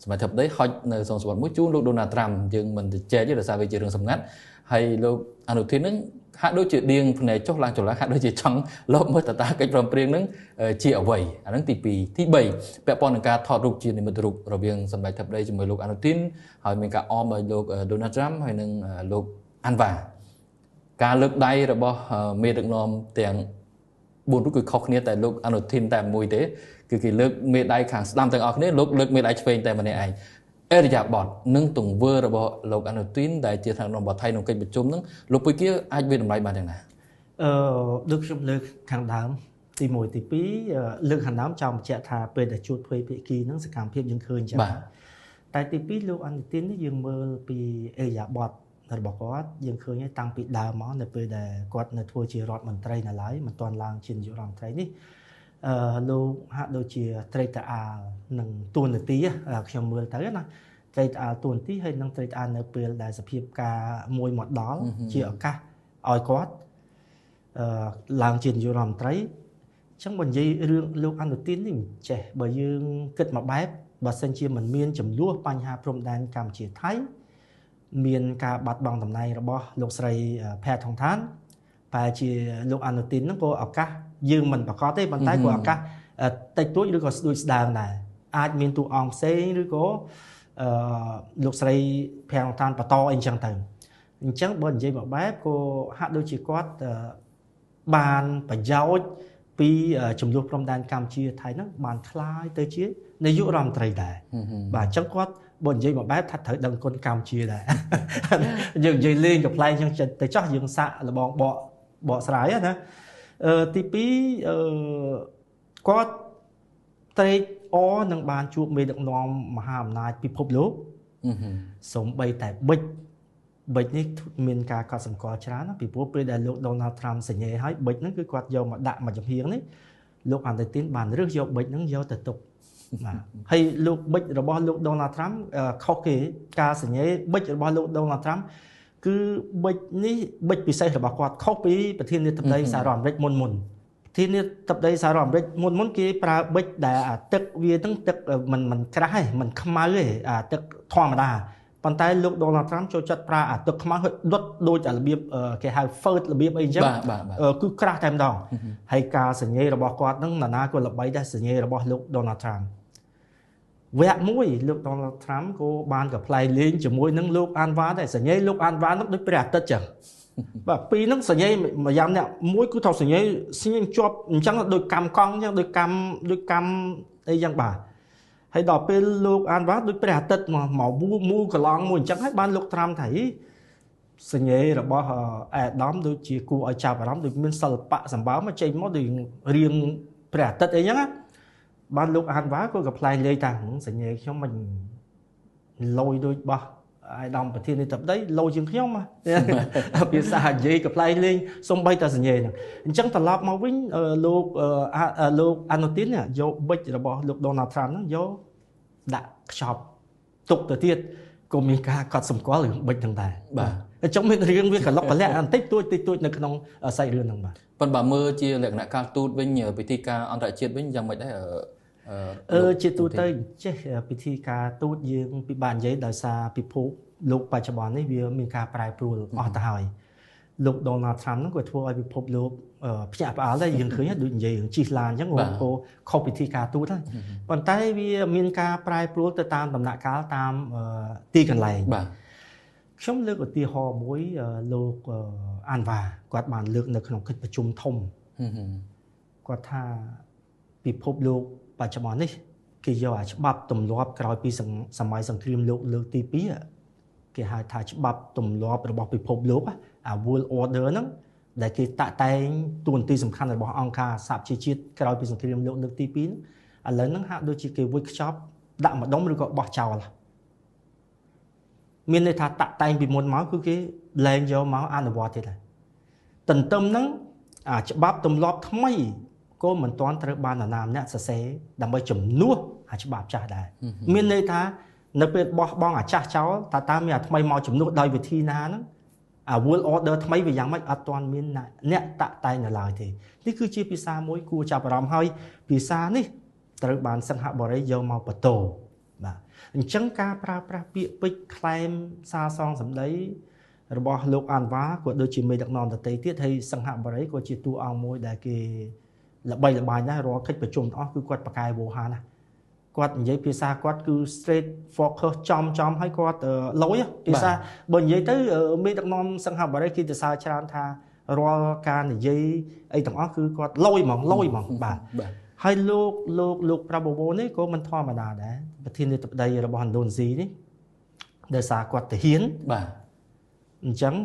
S1: សម្ដេចធិបតីហុចនៅសងសវត្តមួយជូនលោកដូណាល់ត្រាំយើងមិនទៅចែកទេដោយសារវាជារឿងសម្ងាត់ហើយលោកអានុធីននឹងហាក់ដូចជាដៀងភ្នែកចុះឡើងចុះឡើងហាក់ដូចជាចង់លបមើលតតាកិច្ចព្រមព្រៀងនឹងជាអ្វីអានឹងទី2ទី3ពាក់ព័ន្ធនឹងការថតរូបជានិមិត្តរូបរវាងសម្ដេចធិបតីជាមួយលោកអានុធីនហើយមានការអមដោយលោកដូណាល់ត្រាំហើយនិងលោកអាន់វ៉ាការលើកដៃរបស់មេដឹកនាំទាំង4រូបគឺខុសគ្នាតែលោកអានុធីនតែមួយទេគឺគេលើកមេដៃខាងស្ដាំទាំងអស់គ្នាលោកលើកមេដៃឆ្វេងតែម្នាក់ឯងអរិយាបថនិងទង្វើរបស់លោកអានុទីនដែលជាថ្នាក់ដឹកនាំរបស់ថៃក្នុងកិច្ចប្រជុំហ្នឹងលោកពុយគាអាចវាតម្លៃបានយ៉ាងណា
S2: ដូចខ្ញុំលើកខាងដើមទី1ទី2លើកខាងដើមចង់បញ្ជាក់ថាពេលដែលជួបទ្វេភាគីហ្នឹងសកម្មភាពយើងឃើញចឹងតែទី2លោកអានុទីននេះយើងមើលពីអរិយាបថរបស់គាត់យើងឃើញហើយតាំងពីដើមមកនៅពេលដែលគាត់នៅធ្វើជារដ្ឋមន្ត្រីនៅឡើយមិនទាន់ឡើងជានាយករដ្ឋមន្ត្រីនេះលោកហាក់ដូចជាត្រេកត្រអាលនឹងតួនាទីខ្ញុំមើលទៅណាត្រេកត្រអាលតួនាទីហើយនឹងត្រេកត្រអាលនៅពេលដែលសភាពការមួយមកដល់ជាឱកាសឲ្យគាត់ឡើងជានាយករដ្ឋមន្ត្រីអញ្ចឹងបើនិយាយរឿងលោកអានុទីននេះចេះបើយើងគិតមួយបែបបើសិនជាមិនមានចំនួនបញ្ហាព្រំដែនកម្ពុជាថៃមានការបាត់បង់តំណែងរបស់លោកស្រីផែថងឋានប្រហែលជាលោកអានុទីនហ្នឹងក៏ឱកាសយើងមិនប្រកាសទេប៉ុន្តែក៏ឱកាសតិចតួចឬក៏ស្ដួចស្ដើងដែរអាចមានតួអង្គផ្សេងឬក៏លោកស្រីផែថងឋានបន្តអីចឹងទៅអញ្ចឹងបើនិយាយមកបែបក៏ហាក់ដូចជាគាត់បានប្រយោជន៍ពីចំនួនព្រំដែនកម្ពុជាថៃហ្នឹងបានคล้ายទៅជានាយករដ្ឋមន្ត្រីដែរបាទអញ្ចឹងគាត់បើនិយាយមកបែបថាត្រូវដឹងគុណកម្ពុជាដែរយើងនិយាយលេងកំប្លែងចឹងទៅចោះយើងសាក់លបងបកស្រាយណាទី2គាត់ត្រេកអរនឹងបានជួបមេដឹកនាំមហាអំណាចពិភពលោកសូម្បីតែប៊ិច ប៊ិចនេះមានការកត់សម្គាល់ច្រើនណាពីព្រោះពេលដែលលោក Donald Trump សញ្ញេហើយប៊ិចហ្នឹងគឺគាត់យកមកដាក់មួយចំហៀងនេះលោកអានុទីនបានរើសយកប៊ិចហ្នឹងយកទៅទុកបាទហើយលោកប៊ិចរបស់លោក Donald Trump ខុសគេការសញ្ញេប៊ិចរបស់លោក Donald Trump គឺប៊ិចនេះប៊ិចពិសេសរបស់គាត់ខុសពីប្រធានាធិបតីសហរដ្ឋអាមេរិកមុនប្រធានាធិបតីសហរដ្ឋអាមេរិកមុនគេប្រើប៊ិចដែលអាទឹកវាហ្នឹងទឹកមិនក្រាស់ទេមិនខ្មៅទេអាទឹកធម្មតាប៉ុន្តែលោក Donald Trump ចូលចិត្តប្រើអាទឹកខ្មៅហើយដុតដូចអារបៀបគេហៅ fert របៀបអីអញ្ចឹងគឺក្រាស់តែម្ដងហើយការសញ្ញេរបស់គាត់ហ្នឹងណានាក៏ល្បីដែរសញ្ញេរបស់លោក Donald Trump វគ្គមួយលោក Donald Trump ក៏បានកំប្លែងលេងជាមួយនឹងលោកអានវ៉ាដែរសញ្ញេលោកអានវ៉ានោះដូចព្រះអាទិត្យចឹងបាទពីរហ្នឹងសញ្ញេមួយយ៉ាងអ្នកមួយគឺថាសញ្ញេស្ញេជាប់អញ្ចឹងដូចកម្មកង់អញ្ចឹងដូចកម្មអីចឹងបាទហើយដល់ពេលលោកអានវ៉ាដូចព្រះអាទិត្យមកមូលកន្លងមួយអញ្ចឹងហើយបានលោកត្រាំថាសញ្ញេរបស់អេដាមដូចជាគួរឲ្យចាប់អារម្មណ៍ដូចមានសិល្បៈសម្បើមចេញមកដូចរៀងព្រះអាទិត្យអីចឹងណាបានលោកអានវ៉ាក៏កំប្លែងលេងថាសញ្ញេខ្ញុំមិនលយដូចបោះអាយដាមប្រធានាធិបតីលយជាងខ្ញុំភាសានិយាយកំប្លែងលេងសំបីតែសញ្ញេហ្នឹងអញ្ចឹងត្រឡប់មកវិញលោកអានុទីនយកប៊ិចរបស់លោក Donald Trump ហ្នឹងយកដាក់ខ្ចប់ទុកទៅទៀតក៏មានការកត់សម្គាល់រឿងប៊ិចហ្នឹងដែរបាទអញ្ចឹងមានរឿងវាកលុកកលាក់បន្តិចតួចតិចតួចនៅក្នុងសាច់រឿងហ្នឹងបាទ
S1: ប៉ុន្តែបើមើលជាលក្ខណៈការទូតវិញពិធីការអន្តរជាតិវិញយ៉ាងម៉េចដែរ
S2: ជាទូទៅចេះពិធីការទូតយើងពិបាកនិយាយដោយសារពិភពលោកបច្ចុប្បន្ននេះវាមានការប្រែប្រួលអស់ទៅហើយលោក Donald Trump ហ្នឹងក៏ធ្វើឲ្យពិភពលោកភ្ញាក់ផ្អើលដែរយើងឃើញដូចនិយាយរឿងជិះឡានអញ្ចឹងក៏ខុសពិធីការទូតហើយប៉ុន្តែវាមានការប្រែប្រួលទៅតាមដំណាក់កាលតាមទីកន្លែងបាទខ្ញុំលើកឧទាហរណ៍មួយលោកអានវ៉ាគាត់បានលើកនៅក្នុងកិច្ចប្រជុំធំគាត់ថាពិភពលោកបច្ចុប្បន្ននេះគេយកអាច្បាប់ទម្លាប់ក្រោយពីសម័យសង្គ្រាមលោកលើកទី2គេហៅថាច្បាប់ទម្លាប់របស់ពិភពលោកអា World Order ហ្នឹងដែលគេតាក់តែងតួនាទីសំខាន់របស់អង្គការសហប្រជាជាតិក្រោយពីសង្គ្រាមលោកលើកទី2ហ្នឹងឥឡូវហ្នឹងហាក់ដូចជាគេវេចខ្ចប់ដាក់ម្ដុំឬក៏បោះចោលមានន័យថាតាក់តែងពីមុនមកគឺគេលែងយកមកអនុវត្តទៀតហើយទន្ទឹមហ្នឹងអាច្បាប់ទម្លាប់ថ្មីក៏មិនទាន់ត្រូវបាននរណាម្នាក់សរសេរដើម្បីជំនួសអាច្បាប់ចាស់ដែរមានន័យថានៅពេលបោះបង់អាចាស់ចោលតើមានអាថ្មីមកជំនួសដោយវិធីណាហ្នឹងអា World Order ថ្មីវាយ៉ាងម៉េចអត់ទាន់មានអ្នកតាក់តែងនៅឡើយទេនេះគឺជាភាសាមួយគួរចាប់អារម្មណ៍ហើយភាសានេះត្រូវបានសិង្ហបុរីយកមកបន្ទោបាទអញ្ចឹងការប្រើប្រាស់ពាក្យពេចន៍ក្លែមសារសងសម្ដីរបស់លោកអានវ៉ាក៏ដូចជាមេដឹកនាំដទៃទៀតហើយសិង្ហបុរីក៏ជាតួអង្គមួយដែលគេល្បីល្បាញដែររាល់កិច្ចប្រជុំទាំងអស់គឺគាត់ប្រកែវោហាណាគាត់និយាយភាសាគាត់គឺ straight focus ចំហើយគាត់លយភាសាបើនិយាយទៅមេដឹកនាំសិង្ហបុរីគេទៅសើច្រើនថារាល់ការនិយាយអីទាំងអស់គឺគាត់លយហ្មងបាទហើយលោកប្រាបូវ៉ូនេះក៏មិនធម្មតាដែរប្រធានាធិបតីរបស់ឥណ្ឌូនេស៊ីនេះដោយសារគាត់ទាហានបាទអញ្ចឹង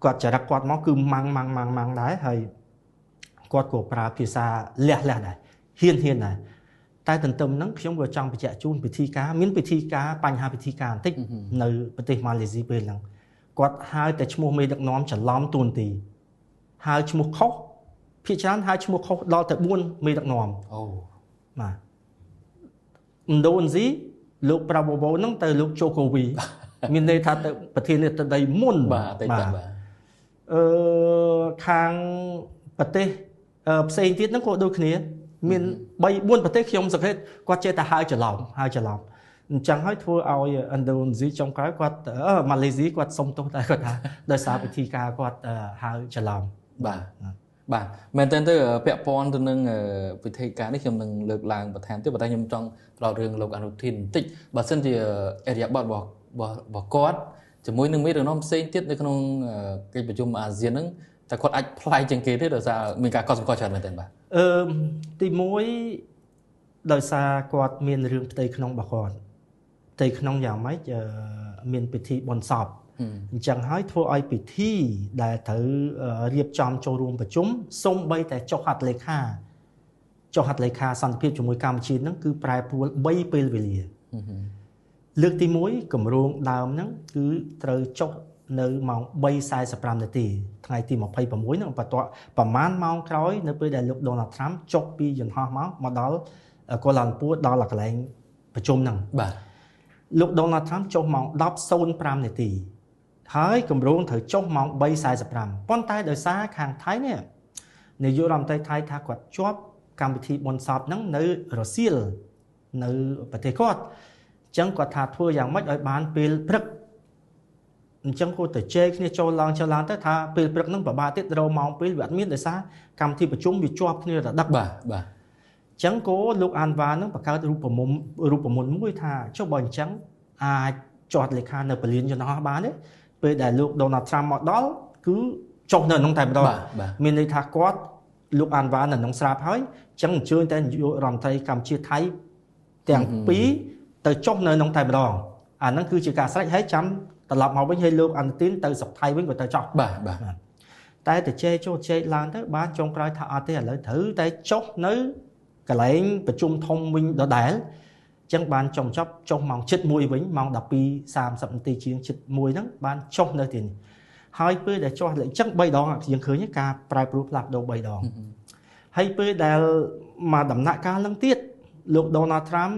S2: គាត់ចរិតគាត់មកគឺម៉ាំងដែរហើយគាត់ក៏ប្រើភាសាលះដែរហ៊ានដែរតែទន្ទឹមហ្នឹងខ្ញុំក៏ចង់បញ្ជាក់ជូនពិធីការមានពិធីការបញ្ហាពិធីការបន្តិចនៅប្រទេសម៉ាឡេស៊ីពេលហ្នឹងគាត់ហៅតែឈ្មោះមេដឹកនាំច្រឡំតួនាទីហៅឈ្មោះខុសភាគច្រើនហៅឈ្មោះខុសដល់ទៅ4មេដឹកនាំអូបាទឥណ្ឌូនេស៊ីលោកប្រាបូវ៉ូហ្នឹងទៅលោកជូកូវីមានន័យថាទៅប្រធានាធិបតីមុន
S1: បាទអតីតបាទ
S2: ខាងប្រទេសផ្សេងទៀតហ្នឹងក៏ដូចគ្នាមាន3 4ប្រទេសខ្ញុំសង្កេតគាត់ចេះតែហៅច្រឡំអញ្ចឹងហើយធ្វើឲ្យឥណ្ឌូនេស៊ីចុងក្រោយគាត់ម៉ាឡេស៊ីគាត់សុំទោសដែរគាត់ថាដោយសារពិធីការគាត់ហៅច្រឡំ
S1: បាទបាទមែនតើទៅពាក់ព័ន្ធទៅនឹងពិធីការនេះខ្ញុំនឹងលើកឡើងបន្ថែមទៀតប៉ុន្តែខ្ញុំចង់ផ្ដោតរឿងលោកអានុធីនបន្តិចបើសិនជាអរិយាប័ត្ររបស់គាត់ជាមួយនឹងមេដឹកនាំផ្សេងទៀតនៅក្នុងកិច្ចប្រជុំអាស៊ានហ្នឹងតែគាត់អាចប្លែកជាងគេទេដោយសារមានការកត់សម្គាល់ច្រើនមែនទែនបាទ
S2: ទី1ដោយសារគាត់មានរឿងផ្ទៃក្នុងរបស់គាត់ផ្ទៃក្នុងយ៉ាងម៉េចមានពិធីបុណ្យសពអញ្ចឹងហើយធ្វើឲ្យពិធីដែលត្រូវរៀបចំចូលរួមប្រជុំសូម្បីតែចុះហត្ថលេខាសន្តិភាពជាមួយកម្ពុជាហ្នឹងគឺប្រែប្រួល3ពេលវេលាលើកទី1គម្រោងដើមហ្នឹងគឺត្រូវចុះ នៅម៉ោង3:45នាទីថ្ងៃទី26ហ្នឹងបន្ទាប់ប្រហែលម៉ោងក្រោយនៅពេលដែលលោក Donald Trump ចុះពីយន្តហោះមកដល់កូឡាឡាំពួរដល់កន្លែងប្រជុំហ្នឹង
S1: បាទ
S2: លោក Donald Trump ចុះម៉ោង10:05នាទីហើយគម្រោងត្រូវចុះម៉ោង3:45ប៉ុន្តែដោយសារខាងថៃនេះនាយករដ្ឋមន្ត្រីថៃថាគាត់ជាប់កម្មវិធីបុណ្យសពហ្នឹងនៅរុស្ស៊ីនៅប្រទេសគាត់អញ្ចឹងគាត់ថាធ្វើយ៉ាងម៉េចឲ្យបានពេលព្រឹកអញ្ចឹងគាត់ទៅជែកគ្នាចូលឡើងទៅថាពេលព្រឹកហ្នឹងពិបាកទៀតរកម៉ោងពេលវាអត់មានដោយសារកម្មវិធីប្រជុំវាជាប់គ្នារដឹក
S1: បាទបាទ
S2: អញ្ចឹងក៏លោកអានវ៉ាហ្នឹងបង្កើតរូបមន្តមួយថាចុះបើអញ្ចឹងអាចចុះលេខានៅពលានយន្តហោះបានទេពេលដែលលោក Donald Trump មកដល់គឺចុះនៅក្នុងតែម្ដងមានន័យថាគាត់លោកអានវ៉ានៅក្នុងស្រាប់ហើយអញ្ចឹងអញ្ជើញតែនាយករដ្ឋមន្ត្រីកម្ពុជាថៃទាំងពីរទៅចុះនៅក្នុងតែម្ដងអាហ្នឹងគឺជាការស្រេចហើយចាំត្រឡប់មកវិញហើយលោកអានុទីនទៅស្រុកថៃវិញក៏ទៅចុះ
S1: បាទបាទ
S2: តែទៅជែកចូលជែកឡើងទៅបានចុងក្រោយថាអត់ទេឥឡូវត្រូវតែចុះនៅកន្លែងប្រជុំធំវិញដដែលអញ្ចឹងបានចុងចប់ចុះម៉ោង7:01វិញម៉ោង12:30នាទីជាង7:01ហ្នឹងបានចុះនៅទីនេះហើយពេលដែលចុះអញ្ចឹង3ដងយើងឃើញការប្រែប្រួលផ្លាស់ប្ដូរ3ដងហើយពេលដែលមកដំណាក់កាលហ្នឹងទៀតលោក Donald Trump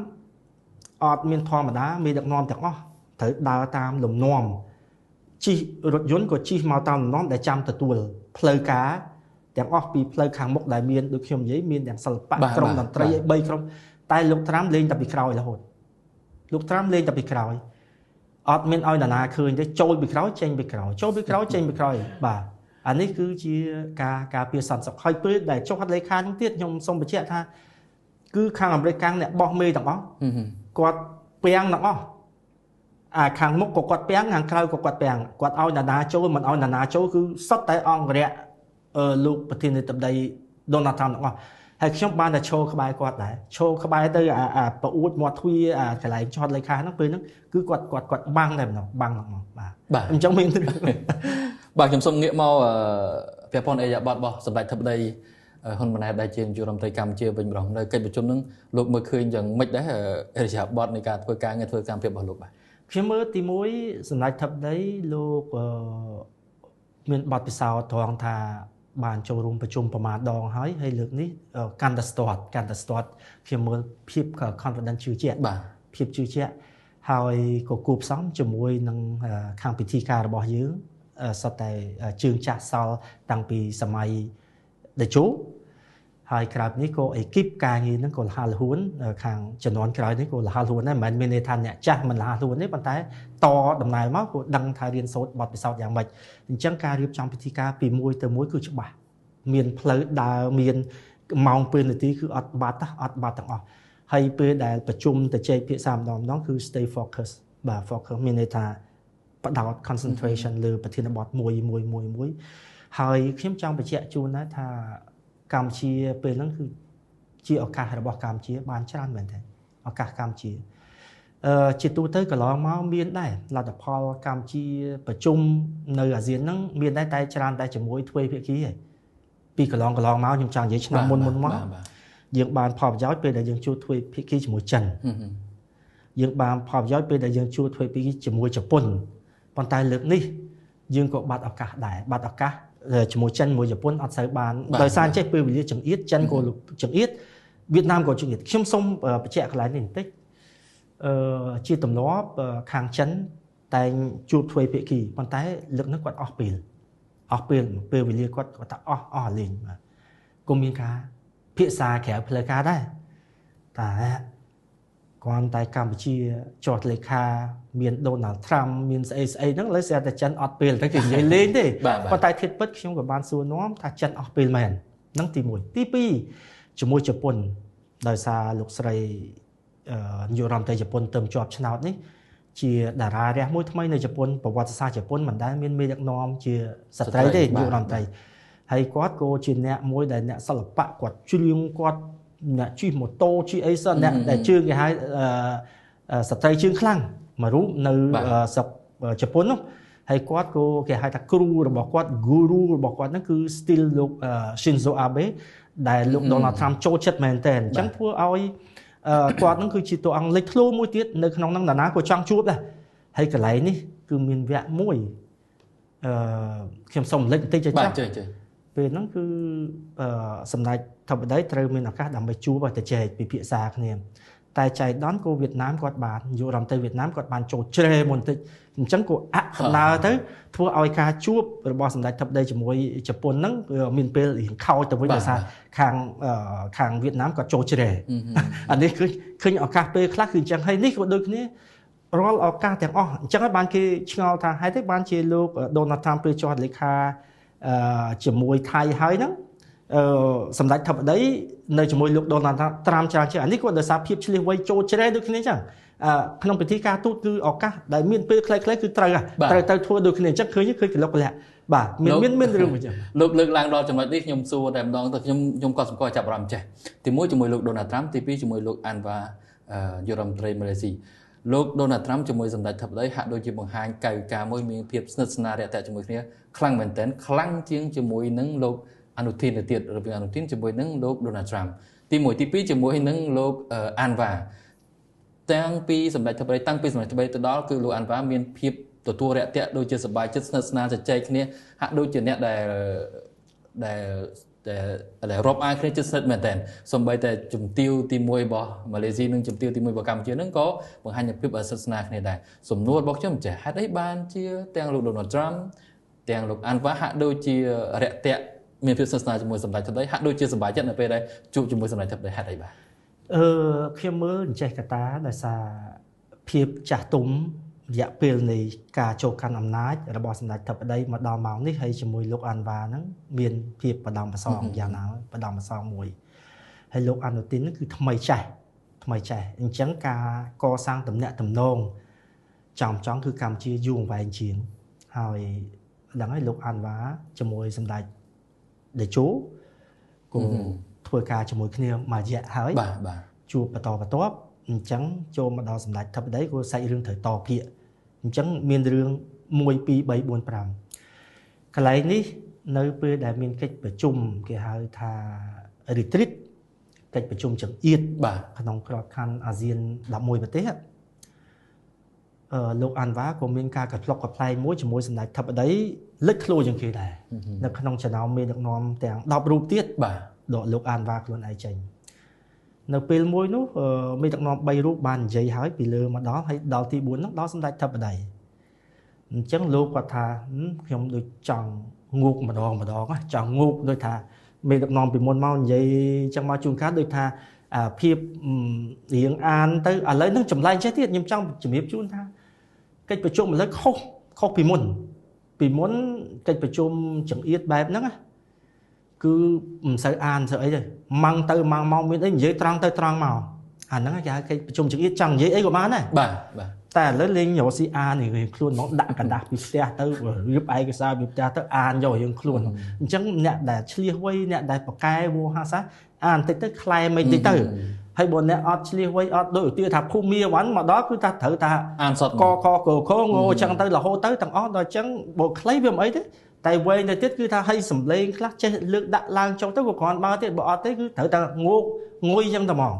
S2: អត់មានធម្មតាមេដឹកនាំទាំងអស់ត្រូវដើរតាមលំនាំជិះរថយន្តក៏ជិះមកតាមលំនាំដែលចាំទទួលផ្លូវការទាំងអស់ពីផ្លូវខាងមុខដែលមានដូចខ្ញុំនិយាយមានទាំងសិល្បៈក្រុមតន្ត្រី3ក្រុមតែលោកត្រាំលេងតែពីក្រោយរហូតលោកត្រាំលេងតែពីក្រោយអត់មានឲ្យនរណាឃើញទេចូលពីក្រោយចេញពីក្រោយចូលពីក្រោយចេញពីក្រោយបាទអានេះគឺជាការការពារសន្តិសុខហើយពេលដែលចុះហត្ថលេខាហ្នឹងទៀតខ្ញុំសូមបញ្ជាក់ថាគឺខាងអាមេរិកកាំងអ្នកបោះមេទាំងអស់គាត់ពាំងទាំងអស់អាខាងមុខក៏គាត់ពាំងខាងក្រៅក៏គាត់ពាំងគាត់ឲ្យនរណាចូលមិនឲ្យនរណាចូលគឺសុទ្ធតែអង្គរៈលោកប្រធានាធិបតី Donald Trump ទាំងអស់ហើយខ្ញុំបានតែឈរក្បែរគាត់ដែរឈរក្បែរទៅអាប្អួតមាត់ទ្វារអាកន្លែងចតលេខាហ្នឹងពេលហ្នឹងគឺគាត់គាត់គាត់បាំងតែម្ដងបាំងហ្មងបាទអញ្ចឹងមាន
S1: បាទខ្ញុំសូមងាកមកពាក់ព័ន្ធអេយ៉ាប័តរបស់សម្ដេចធិបតីហ៊ុនម៉ាណែតដែលជានាយករដ្ឋមន្ត្រីកម្ពុជាវិញម្ដងនៅកិច្ចប្រជុំហ្នឹងលោកមើលឃើញយ៉ាងម៉េចដែរអេយ៉ាប័តនៃការធ្វើការងារធ្វើកម្មភាពរបស់លោកបាទ
S2: ខ្ញុំមើលទី1សម្ដេចធិបតីលោកមានបទពិសោធន៍ត្រង់ថាបានចូលរួមប្រជុំប្រមាណដងហើយហើយលើកនេះកាន់តែស្ទាត់ខ្ញុំមើលភាព confidence ជឿជាក់
S1: បាទ
S2: ភាពជឿជាក់ហើយក៏គួបផ្សំជាមួយនឹងខាងពិធីការរបស់យើងសុទ្ធតែជើងចាស់សល់តាំងពីសម័យតេជោហើយក្រៅពីនេះក៏អេគីបការងារហ្នឹងក៏លះលហួនខាងជំនាន់ក្រោយនេះក៏លះលហួនដែរមិនមែនមានន័យថាអ្នកចាស់មិនលះលហួនទេប៉ុន្តែតដំណើរមកក៏ដឹងថារៀនសូត្របទពិសោធន៍យ៉ាងម៉េចអញ្ចឹងការរៀបចំពិធីការពីមួយទៅមួយគឺច្បាស់មានផ្លូវដើរមានម៉ោងពេលនាទីគឺអត់បាត់ទាំងអស់ហើយពេលដែលប្រជុំទៅជែកភាសាម្ដងម្ដងគឺ stay focus បាទ focus មានន័យថាបដោត concentration លើប្រធានបទមួយមួយមួយមួយហើយខ្ញុំចង់បញ្ជាក់ជូនណាថាកម្ពុជាពេលហ្នឹងគឺជាឱកាសរបស់កម្ពុជាបានច្រើនមែនទេឱកាសកម្ពុជាជាទូទៅកន្លងមកមានដែរលទ្ធផលកម្ពុជាប្រជុំនៅអាស៊ានហ្នឹងមានដែរតែច្រើនតែជាមួយទ្វេភាគីឯងពីកន្លងមកខ្ញុំចង់និយាយឆ្នាំមុនមកយើងបានផលប្រយោជន៍ពេលដែលយើងជួបទ្វេភាគីជាមួយចិនយើងបានផលប្រយោជន៍ពេលដែលយើងជួបទ្វេភាគីជាមួយជប៉ុនប៉ុន្តែលើកនេះយើងក៏បាត់ឱកាសដែរបាត់ឱកាសជាមួយចិនមួយជប៉ុនអត់សូវបានដោយសារចេះពេលវេលាចង្អៀតចិនក៏ចង្អៀតវៀតណាមក៏ចង្អៀតខ្ញុំសូមបញ្ជាក់កន្លែងនេះបន្តិចជាទម្លាប់ខាងចិនតែងជួបទ្វេភាគីប៉ុន្តែលើកនេះគាត់អស់ពេលពេលវេលាគាត់ថាអស់លេងបាទក៏មានការភាសាក្រៅផ្លូវការដែរតែគ្រាន់តែកម្ពុជាចុះលេខាមាន Donald Trump មានស្អីហ្នឹងលើស្រាប់តែចិនអត់ពេលតែគេនិយាយលេងទេប៉ុន្តែធាតុពិតខ្ញុំក៏បានសួរនាំថាចិនអស់ពេលមែនហ្នឹងទី1ទី2ជាមួយជប៉ុនដោយសារលោកស្រីនាយករដ្ឋមន្ត្រីជប៉ុនទៅជាប់ឆ្នោតនេះជាតារារះមួយថ្មីនៅជប៉ុនប្រវត្តិសាស្ត្រជប៉ុនមិនដែលមានមេដឹកនាំជាស្ត្រីទេនាយករដ្ឋមន្ត្រីហើយគាត់ក៏ជាអ្នកមួយដែលអ្នកសិល្បៈគាត់ច្រៀងគាត់អ្នកជិះម៉ូតូជិះអីសោះអ្នកដែលជើងគេហៅស្ត្រីជើងខ្លាំងមួយរូបនៅស្រុកជប៉ុននោះហើយគាត់ក៏គេហៅថាគ្រូរបស់គាត់ guru របស់គាត់ហ្នឹងគឺ still លោក Shinzo Abe ដែលលោក Donald Trump ចូលចិត្តមែនតើអញ្ចឹងធ្វើឲ្យគាត់ហ្នឹងគឺជាតួអង្គលេចធ្លោមួយទៀតនៅក្នុងហ្នឹងនរណាក៏ចង់ជួបដែរហើយកន្លែងនេះគឺមានវគ្គមួយ ខ្ញុំសូមលេចបន្តិចចុះ
S1: បាទចេះ
S2: ពេលហ្នឹងគឺសម្ដេចធិបតីត្រូវមានឱកាសដើម្បីជួបទៅចែកពិភាក្សាគ្នាតែចៃដន្យក៏វៀតណាមគាត់បាននាយករដ្ឋមន្ត្រីវៀតណាមគាត់បានចូលជ្រែមុនតិចអញ្ចឹងក៏អដំណើរទៅធ្វើឲ្យការជួបរបស់សម្ដេចធិបតីជាមួយជប៉ុនហ្នឹងមានពេលរៀងខោចទៅវិញដោយសារខាងវៀតណាមគាត់ចូលជ្រែអានេះគឺឃើញឱកាសពេលខ្លះគឺអញ្ចឹងហើយនេះក៏ដូចគ្នារាល់ឱកាសទាំងអស់អញ្ចឹងហើយបានគេឆ្ងល់ថាហេតុទេបានជាលោកដូណាល់ត្រាំពេលចុះលេខាជាមួយថៃហើយហ្នឹងសម្ដេចធិបតីនៅជាមួយលោកដូណាល់ត្រាំច្រើនជាងអានេះក៏ដោយសារភាពឆ្លៀសវៃចូលជ្រែដូចគ្នាអញ្ចឹងក្នុងពិធីការទូតគឺឱកាសដែលមានពេលខ្លីៗគឺត្រូវទៅធ្វើដូចគ្នាអញ្ចឹងឃើញកលុកលៈបាទមានរឿងអញ្ចឹង
S1: លោកលើកឡើងដល់ចំណុចនេះខ្ញុំសួរតែម្ដងទៅខ្ញុំក៏សម្គាល់ចាប់អារម្មណ៍ចេះទី1ជាមួយលោកដូណាល់ត្រាំទី2ជាមួយលោកអាន់វ៉ានាយករដ្ឋមន្ត្រីម៉ាឡេស៊ីលោកដូណាល់ត្រាំជាមួយសម្ដេចធិបតីហាក់ដូចជាបង្ហាញកាយវិការមួយមានភាពស្និទ្ធស្នាលរាក់ទាក់ជាមួយគ្នាខ្លាំងមែនទែនខ្លាំងជាងជាមួយនឹងលោកអនុធីនទៅទៀតរវាងអនុធីនជាមួយនឹងលោកដូណាល់ត្រាំទី1ទី2ជាមួយនឹងលោកអាន់វ៉ាតាំងពីសម្ដេចធិបតីតាំងពីសម្ដេចធិបតីទៅដល់គឺលោកអាន់វ៉ាមានភាពទទួលរាក់ទាក់ដូចជាសប្បាយចិត្តស្និទ្ធស្នាលជជែកគ្នាហាក់ដូចជាអ្នកដែលដែលរាប់អានគ្នាជិតស្និទ្ធមែនទែនសូម្បីតែជំទាវទី1របស់ម៉ាឡេស៊ីនិងជំទាវទី1របស់កម្ពុជានឹងក៏បង្ហាញភាពស្និទ្ធស្នាលគ្នាដែរសំណួររបស់ខ្ញុំចេះហេតុអីបានជាទាំងលោកដូណាល់ត្រាំទាំងលោកអាន់វ៉ាហាក់ដូចជារាក់ទាក់មានភាពស្និទ្ធស្នាលជាមួយសម្ដេចធិបតីហាក់ដូចជាសប្បាយចិត្តនៅពេលដែលជួបជាមួយសម្ដេចធិបតីហេតុអីបាទ
S2: ខ្ញុំមើលអញ្ចេះកតាដោយសារភាពចាស់ទុំរយៈពេលនៃការចូលកាន់អំណាចរបស់សម្ដេចធិបតីមកដល់ម៉ោងនេះហើយជាមួយលោកអាន់វ៉ាហ្នឹងមានភាពបដំបសងយ៉ាងណាបដំបសងមួយហើយលោកអានុទីនគឺថ្មីចេះអញ្ចឹងការកសាងទំនាក់ទំនងចំគឺកម្ពុជាយូរអង្វែងជាងហើយដឹងហើយលោកអាន់វ៉ាជាមួយសម្ដេចតេជោក៏ធ្វើការជាមួយគ្នាមួយរយៈហើយ
S1: បាទ
S2: ជួបបន្តបន្ទាប់អញ្ចឹងចូលមកដល់សម្ដេចធិបតីក៏សាច់រឿងត្រូវតភាកអញ្ចឹងមានរឿង1 2 3 4 5កន្លែងនេះនៅពេលដែលមានកិច្ចប្រជុំគេហៅថា retreat កិច្ចប្រជុំចង្អៀត
S1: បាទ
S2: ក្នុងក្របខ័ណ្ឌអាស៊ាន11ប្រទេសលោកអាន់វ៉ាក៏មានការកប្លុកកប្លែងមួយជាមួយសម្ដេចធិបតីលេចធ្លោជាងគេដែរនៅក្នុងចំណោមមេដឹកនាំទាំង10រូបទៀត
S1: បាទ
S2: ដកលោកអាន់វ៉ាខ្លួនឯងចេញនៅពេលមួយនោះមេដឹកនាំ3រូបបាននិយាយហើយពីលើមកដល់ហើយដល់ទី4នោះដល់សម្ដេចធិបតីអញ្ចឹងលោកគាត់ថាខ្ញុំដូចចង់ងូកម្ដងចង់ងូកដូចថាមេដឹកនាំពីមុនមកនិយាយចឹងមកជួនកាលដូចថាភាពរៀងអានទៅឥឡូវនឹងចម្លែកចេះទៀតខ្ញុំចង់ជំរាបជូនថាកិច្ចប្រជុំឥឡូវខុសពីមុនកិច្ចប្រជុំចង្អៀតបែបហ្នឹងគឺមិនសូវអានសូវអីទេម៉ាំងទៅម៉ាំងមកមានអីនិយាយត្រង់ទៅត្រង់មកអាហ្នឹងគេហៅកិច្ចប្រជុំចង្អៀតចង់និយាយអីក៏បានដែរ
S1: បាទ
S2: តែឥឡូវលេងរកស៊ីអានរៀងខ្លួនហ្មងដាក់กระดาษពីផ្ទះទៅរៀបឯកសារពីផ្ទះទៅអានយករៀងខ្លួនអញ្ចឹងអ្នកដែលឆ្លៀសវៃអ្នកដែលប្រកែវោហាសាអានតិចទៅក្លែមអីតិចទៅហើយបើអ្នកអត់ឆ្លៀសវៃអត់ដូចឧទាហរណ៍ថាភូមិវ៉ាន់មកដល់គឺថាត្រូវថា
S1: អានសត
S2: កកកខងអញ្ចឹងទៅរហូតទៅទាំងអស់ដល់អញ្ចឹងបើខ្លីវាមិនអីទេតែវែងទៅទៀតគឺថាឲ្យសំឡេងខ្លះចេះលើកដាក់ឡើងចុះទៅក៏គ្រាន់បើទៀតបើអត់ទេគឺត្រូវតែងោកងុយអញ្ចឹងតែហ្មង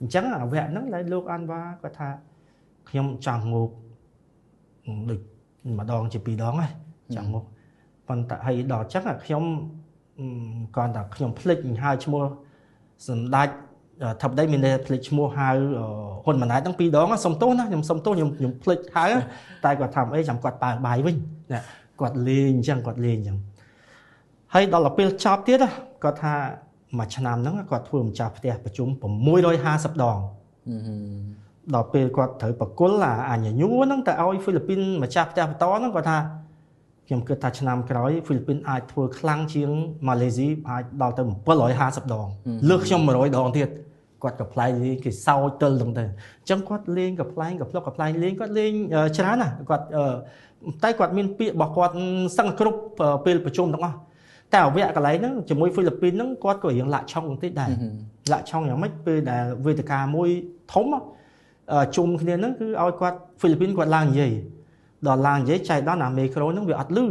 S2: អញ្ចឹងអាវៈហ្នឹងលោកអាន់វ៉ាគាត់ថាខ្ញុំចង់ងោកដូចម្ដងជាពីរដងហ្នឹងចង់ងោកប៉ុន្តែឲ្យដល់អញ្ចឹងខ្ញុំគ្រាន់តែខ្ញុំភ្លេចហៅឈ្មោះសម្ដេចធិបតីមានន័យភ្លេចឈ្មោះហៅហ៊ុនម៉ាណែតហ្នឹងពីរដងសុំទោសណាខ្ញុំសុំទោសខ្ញុំភ្លេចហៅតែគាត់ថាអីចាំគាត់ប៉ើបាយវិញណាគាត់លេងអញ្ចឹងគាត់លេងអញ្ចឹងហើយដល់ពេលចប់ទៀតគាត់ថាមួយឆ្នាំហ្នឹងគាត់ធ្វើម្ចាស់ផ្ទះប្រជុំ650ដងដល់ពេលគាត់ត្រូវបកគលអាញញួរហ្នឹងទៅឲ្យហ្វីលីពីនម្ចាស់ផ្ទះបន្តហ្នឹងគាត់ថាខ្ញុំគិតថាឆ្នាំក្រោយហ្វីលីពីនអាចធ្វើខ្លាំងជាងម៉ាឡេស៊ីអាចដល់ទៅ750ដងលើសខ្ញុំ100ដងទៀតគាត់ក៏ប្លែកលេងគេសោចទិលហ្នឹងទៅអញ្ចឹងគាត់លេងក៏ប្លែងក៏ផ្លុកក៏ប្លែងលេងគាត់លេងច្រើនណាស់គាត់តែគាត់មានពាក្យរបស់គាត់សឹងគ្រប់ពេលប្រជុំទាំងអស់តែអវៈកន្លែងហ្នឹងជាមួយហ្វីលីពីនហ្នឹងគាត់ក៏រៀងលាក់ឆុងបន្តិចដែរលាក់ឆុងយ៉ាងម៉េចពេលដែលវេទិកាមួយធំជុំគ្នាហ្នឹងគឺឲ្យគាត់ហ្វីលីពីនគាត់ឡើងនិយាយដល់ឡើងនិយាយចៃដល់អាមេក្រូហ្នឹងវាអត់លឺ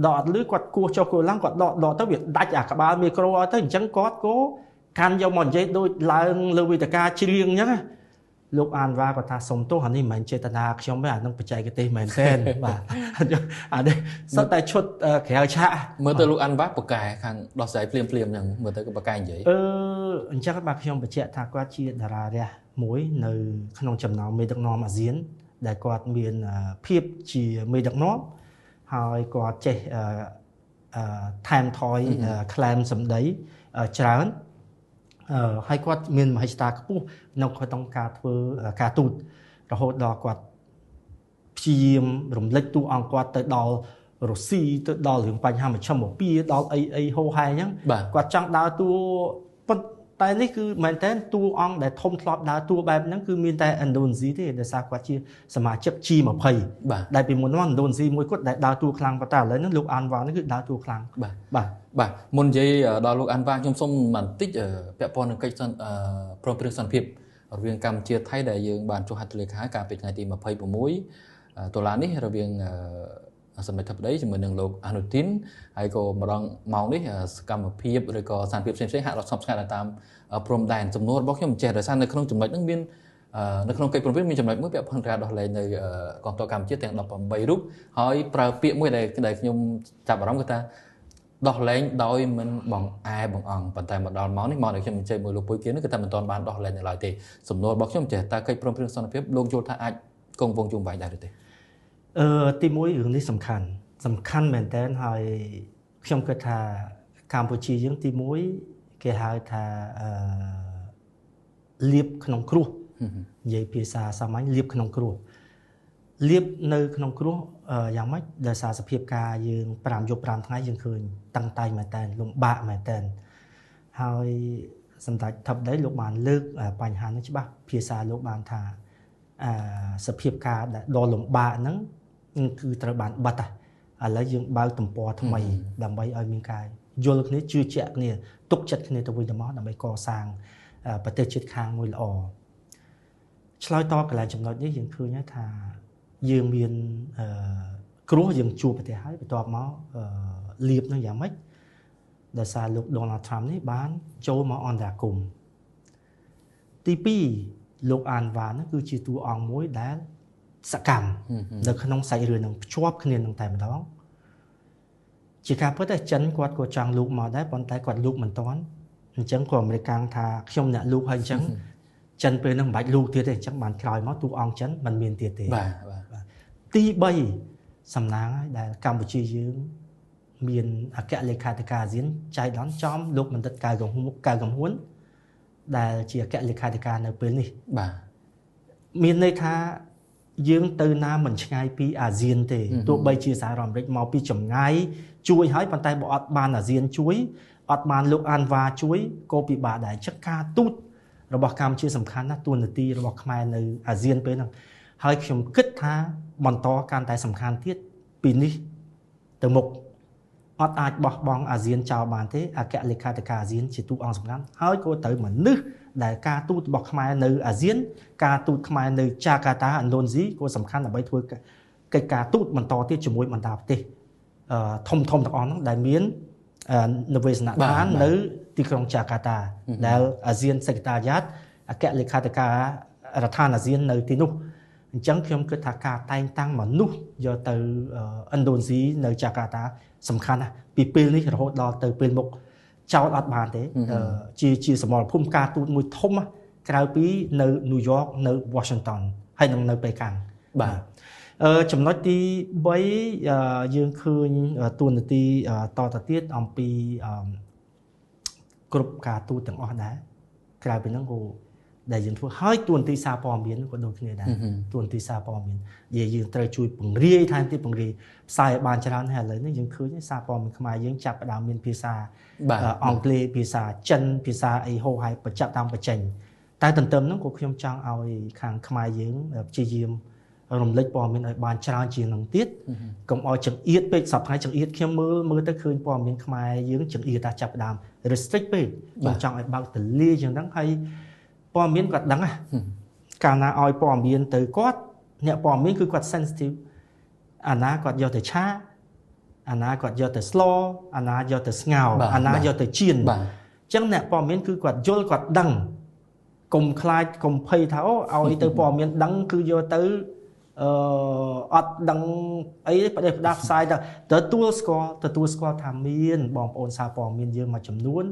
S2: ដល់អត់លឺគាត់គោះចុះគោះឡើងគាត់ដកទៅវាដាច់អាក្បាលមេក្រូឲ្យទៅអញ្ចឹងគាត់ក៏កាន់យកមកនិយាយដូចឡើងលើវេទិកាច្រៀងអញ្ចឹង លោកអានវ៉ាគាត់ថាសុំទោសអានេះមិនមែនចេតនាខ្ញុំទេអានឹងបច្ចេកទេសមែនទេបាទអានេះសុទ្ធតែឈុតក្រៅឆាក
S1: មើលទៅលោកអានវ៉ាបកែខាងដោះស្រាយភ្លាមភ្លាមអញ្ចឹងមើលទៅក៏បកែនិយាយ
S2: អញ្ចឹងបាទខ្ញុំបញ្ជាក់ថាគាត់ជាតារារះមួយនៅក្នុងចំណោមមេដឹកនាំអាស៊ានដែលគាត់មានភាពជាមេដឹកនាំហើយគាត់ចេះថែមថយក្លែមសម្ដីច្រើនហើយគាត់មានមហិច្ឆតាខ្ពស់នៅក្នុងការធ្វើការទូតរហូតដល់គាត់ព្យាយាមរំលេចតួអង្គគាត់ទៅដល់រុស្ស៊ីទៅដល់រឿងបញ្ហាមជ្ឈមបូព៌ាដល់អីអីហោហែអញ្ចឹងគាត់ចង់ដើរតួប៉ុន្តែនេះគឺមែនតើតួអង្គដែលធំធ្លាប់ដើរតួបែបហ្នឹងគឺមានតែឥណ្ឌូនេស៊ីទេដោយសារគាត់ជាសមាជិក G20 ដែលពីមុនមកឥណ្ឌូនេស៊ីមួយគាត់ដែលដើរតួខ្លាំងប៉ុន្តែឥឡូវហ្នឹងលោកអានវ៉ាហ្នឹងគឺដើរតួខ្លាំង
S1: បាទបាទមុននិយាយដល់លោកអានវ៉ាខ្ញុំសូមបន្តិចពាក់ព័ន្ធនឹងកិច្ចព្រមព្រៀងសន្តិភាពរវាងកម្ពុជាថៃដែលយើងបានចុះហត្ថលេខាកាលពីថ្ងៃទី26តុលានេះរវាងសម្ដេចធិបតីជាមួយនឹងលោកអានុទីនហើយក៏ម្ដងម៉ោងនេះសកម្មភាពឬក៏សន្តិភាពផ្សេងៗហាក់ដល់ស្ងប់ស្ងាត់តាមព្រំដែនសំណួររបស់ខ្ញុំចេះដោយសារនៅក្នុងចំណុចហ្នឹងមាននៅក្នុងកិច្ចព្រមព្រៀងមានចំណុចមួយពាក់ព័ន្ធការដោះលែងនៅកងទ័ពកម្ពុជាទាំង18រូបហើយប្រើពាក្យមួយដែលខ្ញុំចាប់អារម្មណ៍គឺថាដោះលែងដោយមិនបង្អែបង្អង់ប៉ុន្តែមកដល់ម៉ោងនេះមកដល់ខ្ញុំអញ្ជើញមួយលោកពុយគៀនគឺថាមិនទាន់បានដោះលែងនៅឡើយទេសំណួររបស់ខ្ញុំចេះតើកិច្ចព្រមព្រៀងសន្តិភាពលោកយល់ថាអាចគង់វង្សយូរវែងដែរឬទេ
S2: ទីមួយរឿងនេះសំខាន់មែនតើហើយខ្ញុំគិតថាកម្ពុជាយើងទីមួយគេហៅថាលៀបក្នុងគ្រោះនិយាយភាសាសាមញ្ញលៀបក្នុងគ្រោះលៀបនៅក្នុងគ្រោះយ៉ាងម៉េចដោយសារសភាពការយើង5យប់5ថ្ងៃយើងឃើញតឹងតែងមែនតើលំបាកមែនតើហើយសម្ដេចធិបតីលោកបានលើកបញ្ហានេះច្បាស់ភាសាលោកបានថាសភាពការដែលដ៏លំបាកហ្នឹងគឺត្រូវបានបិទឥឡូវយើងបើកទំព័រថ្មីដើម្បីឲ្យមានការយល់គ្នាជឿជាក់គ្នាទុកចិត្តគ្នាទៅវិញទៅមកដើម្បីកសាងប្រទេសជាតិខាងមួយល្អឆ្លើយតបកន្លែងចំណុចនេះយើងឃើញថាយើងមានគ្រោះយើងជួបប្រទេសហើយបន្ទាប់មកលៀបនឹងយ៉ាងម៉េចដោយសារលោក Donald Trump នេះបានចូលមកអន្តរាគមន៍ទី2លោកអានវ៉ាហ្នឹងគឺជាតួអង្គមួយដែលសកម្មនៅក្នុងសាច់រឿងនឹងភ្ជាប់គ្នានឹងតែម្ដងជាការពិតតែចិនគាត់ក៏ចង់លូកមកដែរប៉ុន្តែគាត់លូកមិនទាន់អញ្ចឹងក៏អាមេរិកកាំងថាខ្ញុំអ្នកលូកហើយអញ្ចឹងចិនពេលហ្នឹងមិនបាច់លូកទៀតទេអញ្ចឹងបានក្រោយមកតួអង្គចិនមិនមានទៀតទេ
S1: បាទ
S2: ទី3សំណាងហើយដែលកម្ពុជាយើងមានអគ្គលេខាធិការអាស៊ានចៃដន្យចំលោកបណ្ឌិតកៅកំហួនដែលជាអគ្គលេខាធិការនៅពេលនេះ
S1: បាទ
S2: មានន័យថាយើងទៅណាមិនឆ្ងាយពីអាស៊ានទេទោះបីជាសហរដ្ឋអាមេរិកមកពីចម្ងាយជួយហើយប៉ុន្តែបើអត់បានអាស៊ានជួយអត់បានលោកអានវ៉ាជួយក៏ពិបាកដែរចឹងការទូតរបស់កម្ពុជាសំខាន់ណាស់តួនាទីរបស់ខ្មែរនៅអាស៊ានពេលហ្នឹងហើយខ្ញុំគិតថាបន្តកាន់តែសំខាន់ទៀតពីនេះទៅមុខអត់អាចបោះបង់អាស៊ានចោលបានទេអគ្គលេខាធិការអាស៊ានជាតួអង្គសំខាន់ហើយក៏ត្រូវមនុស្សដែលការទូតរបស់ខ្មែរនៅអាស៊ានការទូតខ្មែរនៅចាកាតាឥណ្ឌូនេស៊ីក៏សំខាន់ដើម្បីធ្វើកិច្ចការទូតបន្តទៀតជាមួយបណ្ដាប្រទេសធំធំទាំងអស់ហ្នឹងដែលមាននវេសនដ្ឋាននៅទីក្រុងចាកាតាដែលអាស៊ានសេក្តាយ៉ាតអគ្គលេខាធិការរដ្ឋានអាស៊ាននៅទីនោះអញ្ចឹងខ្ញុំគិតថាការតែងតាំងមនុស្សយកទៅឥណ្ឌូនេស៊ីនៅចាកាតាសំខាន់ណាស់ពីពេលនេះរហូតដល់ទៅពេលមុខចោលអត់បានទេជាសមរភូមិការទូតមួយធំក្រៅពីនៅញូវយ៉កនៅ Washington ហើយនឹងនៅប៉េកាំង
S1: បាទ
S2: ចំណុចទី3យើងឃើញតួនាទីតទៅទៀតអំពីគ្រប់ការទូតទាំងអស់ដែរក្រៅពីហ្នឹងក៏ដែលយើងធ្វើហើយតួនាទីសារព័ត៌មានក៏ដូចគ្នាដែរតួនាទីសារព័ត៌មានយើងត្រូវជួយពង្រាយថែមទៀតពង្រាយផ្សាយឲ្យបានច្រើនហើយឥឡូវនេះយើងឃើញសារព័ត៌មានខ្មែរយើងចាប់ផ្ដើមមានភាសាអង់គ្លេសភាសាចិនភាសាអីហូហែប្រចាប់តាមបញ្ចេញតែទន្ទឹមហ្នឹងក៏ខ្ញុំចង់ឲ្យខាងខ្មែរយើងព្យាយាមរំលេចព័ត៌មានឲ្យបានច្រើនជាងនឹងទៀតកុំឲ្យចង្អៀតពេកសប្តាហ៍ចង្អៀតខ្ញុំមើលទៅឃើញព័ត៌មានខ្មែរយើងចង្អៀតតែចាប់ផ្ដើម restrict ពេកខ្ញុំចង់ឲ្យបើកទលាយជាងហ្នឹងហើយព័ត៌មានគាត់ដឹងណាកាលណាឲ្យព័ត៌មានទៅគាត់អ្នកព័ត៌មានគឺគាត់ sensitive អាណាគាត់យកទៅឆាអាណាគាត់យកទៅស្លអាណាយកទៅស្ងោអាណាយកទៅចៀនអញ្ចឹងអ្នកព័ត៌មានគឺគាត់យល់គាត់ដឹង កុំខ្លាចកុំភ័យថាអូឲ្យទៅព័ត៌មានដឹងគឺយកទៅអត់ដឹងអីប្រទេសផ្ដាស់ផ្សាយទៅទទួលស្គាល់ថាមានបងប្អូនសារព័ត៌មានយើងមួយចំនួន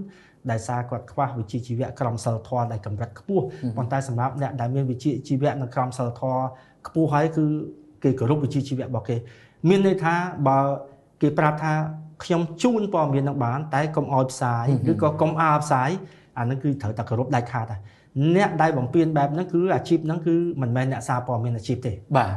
S2: ដែលសារគាត់ខ្វះវិជ្ជាជីវៈក្រមសីលធម៌ដែលកម្រិតខ្ពស់ប៉ុន្តែសម្រាប់អ្នកដែលមានវិជ្ជាជីវៈនៅក្រមសីលធម៌ខ្ពស់ហើយគឺគេគោរពវិជ្ជាជីវៈរបស់គេមានន័យថាបើគេប្រាប់ថាខ្ញុំជូនព័ត៌មាននឹងបានតែកុំឲ្យផ្សាយឬក៏កុំអើផ្សាយអានឹងគឺត្រូវតែគោរពដាច់ខាតដែរអ្នកដែលបំពេញបែបហ្នឹងគឺអាជីពហ្នឹងគឺមិនមែនអ្នកសារព័ត៌មានអាជីពទេ
S1: បាទ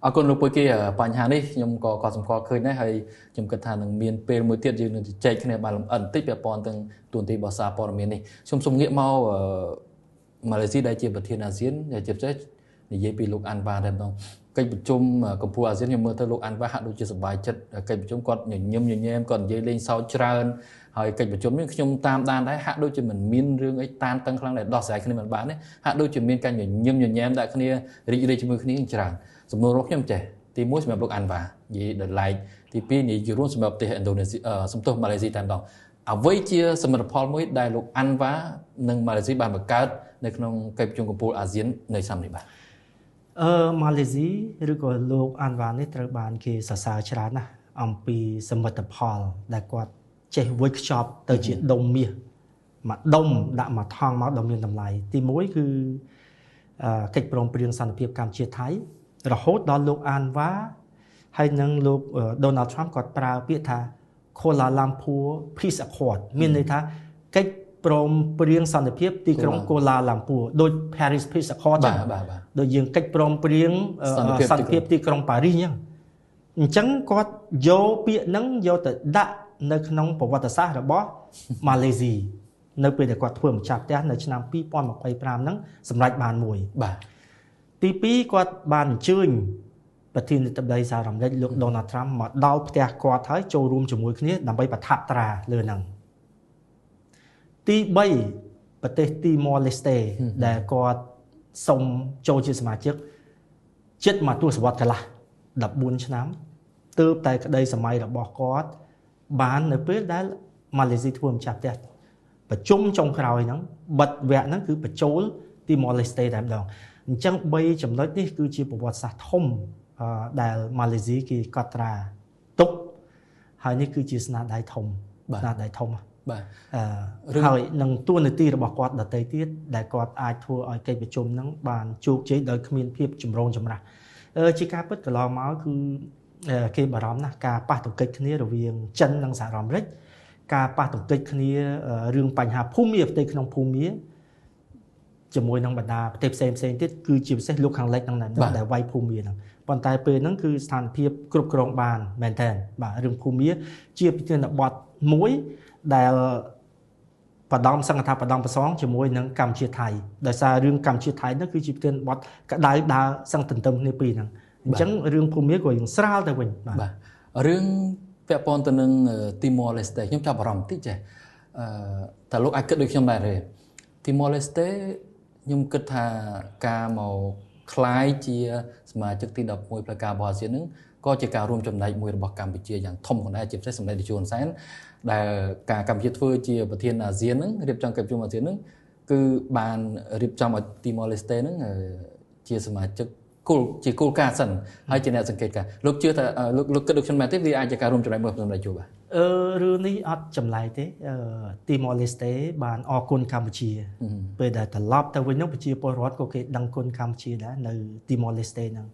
S1: អរគុណលោកពុយគេបញ្ហានេះខ្ញុំក៏សម្គាល់ឃើញដែរហើយខ្ញុំគិតថានឹងមានពេលមួយទៀតយើងនឹងជជែកគ្នាបានលម្អិតបន្តិចពាក់ព័ន្ធនឹងតួនាទីរបស់សារព័ត៌មាននេះខ្ញុំសូមងាកមកម៉ាឡេស៊ីដែលជាប្រធានអាស៊ានដែលជាពិសេសនិយាយពីលោកអាន់វ៉ាតែម្ដងកិច្ចប្រជុំកម្ពុជាអាស៊ានខ្ញុំមើលទៅលោកអាន់វ៉ាហាក់ដូចជាសប្បាយចិត្តកិច្ចប្រជុំគាត់ញញឹមញញែមគាត់និយាយលេងសើចច្រើនហើយកិច្ចប្រជុំនេះខ្ញុំតាមដានដែរហាក់ដូចជាមិនមានរឿងអីតានតឹងខ្លាំងដែលដោះស្រាយគ្នាមិនបានទេហាក់ដូចជាមានការញញឹមញញែមដាក់គ្នារីករាយជាមួយគ្នាច្រើនសំណួររបស់ខ្ញុំចេះទី1សម្រាប់លោកអាន់វ៉ានិយាយដល់ឡែកទី2និយាយជារួមសម្រាប់ប្រទេសឥណ្ឌូនេស៊ីសំទោសម៉ាឡេស៊ីតែម្ដងអ្វីជាសមិទ្ធផលមួយដែលលោកអាន់វ៉ានិងម៉ាឡេស៊ីបានបង្កើតនៅក្នុងកិច្ចប្រជុំកំពូលអាស៊ាននៅឆ្នាំនេះបាទ
S2: ម៉ាឡេស៊ីឬក៏លោកអាន់វ៉ានេះត្រូវបានគេសរសើរច្រើនណាស់អំពីសមិទ្ធផលដែលគាត់ចេះវេចខ្ចប់ទៅជាដុំមាសមួយដុំដាក់មួយថង់មកដ៏មានតម្លៃទី1គឺកិច្ចព្រមព្រៀងសន្តិភាពកម្ពុជាថៃរហូតដល់លោកអាន់វ៉ាហើយនិងលោក Donald Trump គាត់ប្រើពាក្យថា Kuala Lumpur Peace Accord មានន័យថាកិច្ចព្រមព្រៀងសន្តិភាពទីក្រុងកូឡាឡាំពួរដូច Paris Peace Accord ចឹងដូចយើងកិច្ចព្រមព្រៀងសន្តិភាពទីក្រុងប៉ារីសអញ្ចឹងគាត់យកពាក្យហ្នឹងយកទៅដាក់នៅក្នុងប្រវត្តិសាស្ត្ររបស់ម៉ាឡេស៊ីនៅពេលដែលគាត់ធ្វើម្ចាស់ផ្ទះនៅឆ្នាំ2025ហ្នឹងសម្រេចបានមួយ
S1: បាទ
S2: ទី2គាត់បានអញ្ជើញប្រធានាធិបតីសហរដ្ឋអាមេរិកលោក Donald Trump មកដល់ផ្ទះគាត់ហើយចូលរួមជាមួយគ្នាដើម្បីប្រថាប់ត្រាលើហ្នឹងទី3ប្រទេសទីម៉ូលេស្តេដែលគាត់សុំចូលជាសមាជិកជិតមួយទសវត្សកន្លះ14ឆ្នាំទើបតែក្តីសម័យរបស់គាត់បាននៅពេលដែលម៉ាឡេស៊ីធ្វើម្ចាស់ផ្ទះប្រជុំចុងក្រោយហ្នឹងបិទវគ្គហ្នឹងគឺបញ្ចូលទីម៉ូលេស្តេតែម្ដងអញ្ចឹង3ចំណុចនេះគឺជាប្រវត្តិសាស្ត្រធំដែលម៉ាឡេស៊ីគេកត់ត្រាទុកហើយនេះគឺជាស្នាដៃធំស្នាដៃធំ
S1: បាទ
S2: ហើយនឹងតួនាទីរបស់គាត់ដទៃទៀតដែលគាត់អាចធ្វើឲ្យកិច្ចប្រជុំហ្នឹងបានជោគជ័យដោយគ្មានភាពចម្រូងចម្រាសជាការពិតកន្លងមកគឺគេបារម្ភណាស់ការប៉ះទង្គិចគ្នារវាងចិននិងសហរដ្ឋអាមេរិកការប៉ះទង្គិចគ្នារឿងបញ្ហាភូមិប្រទេសក្នុងភូមិជាមួយនឹងបណ្ដាប្រទេសផ្សេងផ្សេងទៀតគឺជាពិសេសលោកខាងលិចហ្នឹងដែលវាយភូមិហ្នឹងប៉ុន្តែពេលហ្នឹងគឺស្ថានភាពគ្រប់គ្រងបានមែនតើបាទរឿងភូមិជាប្រធានបទមួយដែលបដមសង្ឃថាបដមប្រសងជាមួយនឹងកម្ពុជាថៃដោយសាររឿងកម្ពុជាថៃហ្នឹងគឺជាប្រធានបទក្តៅដើរសឹងទន្ទឹមគ្នាពីរហ្នឹងអញ្ចឹងរឿងភូមិក៏យើងស្រាលទៅវិញ
S1: បាទរឿងពាក់ព័ន្ធទៅនឹងទីម៉ូលេស្តេខ្ញុំចាប់អារម្មណ៍បន្តិចចេះតើលោកអាចគិតដូចខ្ញុំដែរទេទីម៉ូលេស្តេខ្ញុំគិតថាការមកក្លាយជាសមាជិកទី11ផ្លូវការរបស់អាស៊ានហ្នឹងក៏ជាការរួមចំណែកមួយរបស់កម្ពុជាយ៉ាងធំផងដែរជាពិសេសសម្ដេចតេជោហ៊ុនសែនដែលការកម្ពុជាធ្វើជាប្រធានអាស៊ានហ្នឹងរៀបចំកិច្ចប្រជុំអាស៊ានហ្នឹងគឺបានរៀបចំឲ្យទីម៉ូលេស្តេហ្នឹងជាសមាជិកគោលការណ៍សិនហើយជាអ្នកសង្កេតការលោកជឿថាលោកគិតដូចខ្ញុំមែនទេវាអាចជាការរួមចំណែកមួយសម្ដេចជួបបាទ
S2: រឿងនេះអត់ចម្លែកទេទីម៉ូលេស្តេបានអរគុណកម្ពុជាពេលដែលត្រឡប់ទៅវិញនោះប្រជាពលរដ្ឋក៏គេដឹងគុណកម្ពុជាដែរនៅទីម៉ូលេស្តេហ្នឹង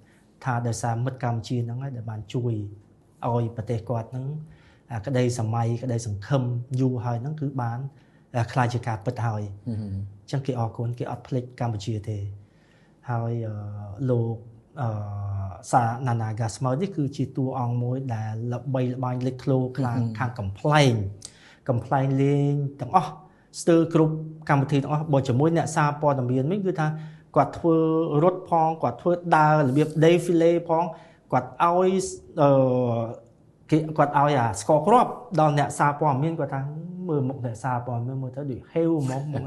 S2: ថាដោយសារមិត្តកម្ពុជាហ្នឹងហើយដែលបានជួយឲ្យប្រទេសគាត់ហ្នឹងក្តីសម័យក្តីសង្ឃឹមយូរហើយហ្នឹងគឺបានក្លាយជាការពិតហើយអញ្ចឹងគេអរគុណគេអត់ភ្លេចកម្ពុជាទេហើយលោកសាណាណាហ្គាស្មើនេះគឺជាតួអង្គមួយដែលល្បីល្បាញលេចធ្លោខ្លាំងខាងកំប្លែងលេងទាំងអស់ស្ទើរគ្រប់កម្មវិធីទាំងអស់បើជាមួយអ្នកសារព័ត៌មានវិញគឺថាគាត់ធ្វើរត់ផងគាត់ធ្វើដើររបៀប défilé ផងគាត់ឲ្យគេគាត់ឲ្យអាស្ករគ្រាប់ដល់អ្នកសារព័ត៌មានគាត់ថាមើលមុខអ្នកសារព័ត៌មានមើលទៅដូចហេវហ្មងមក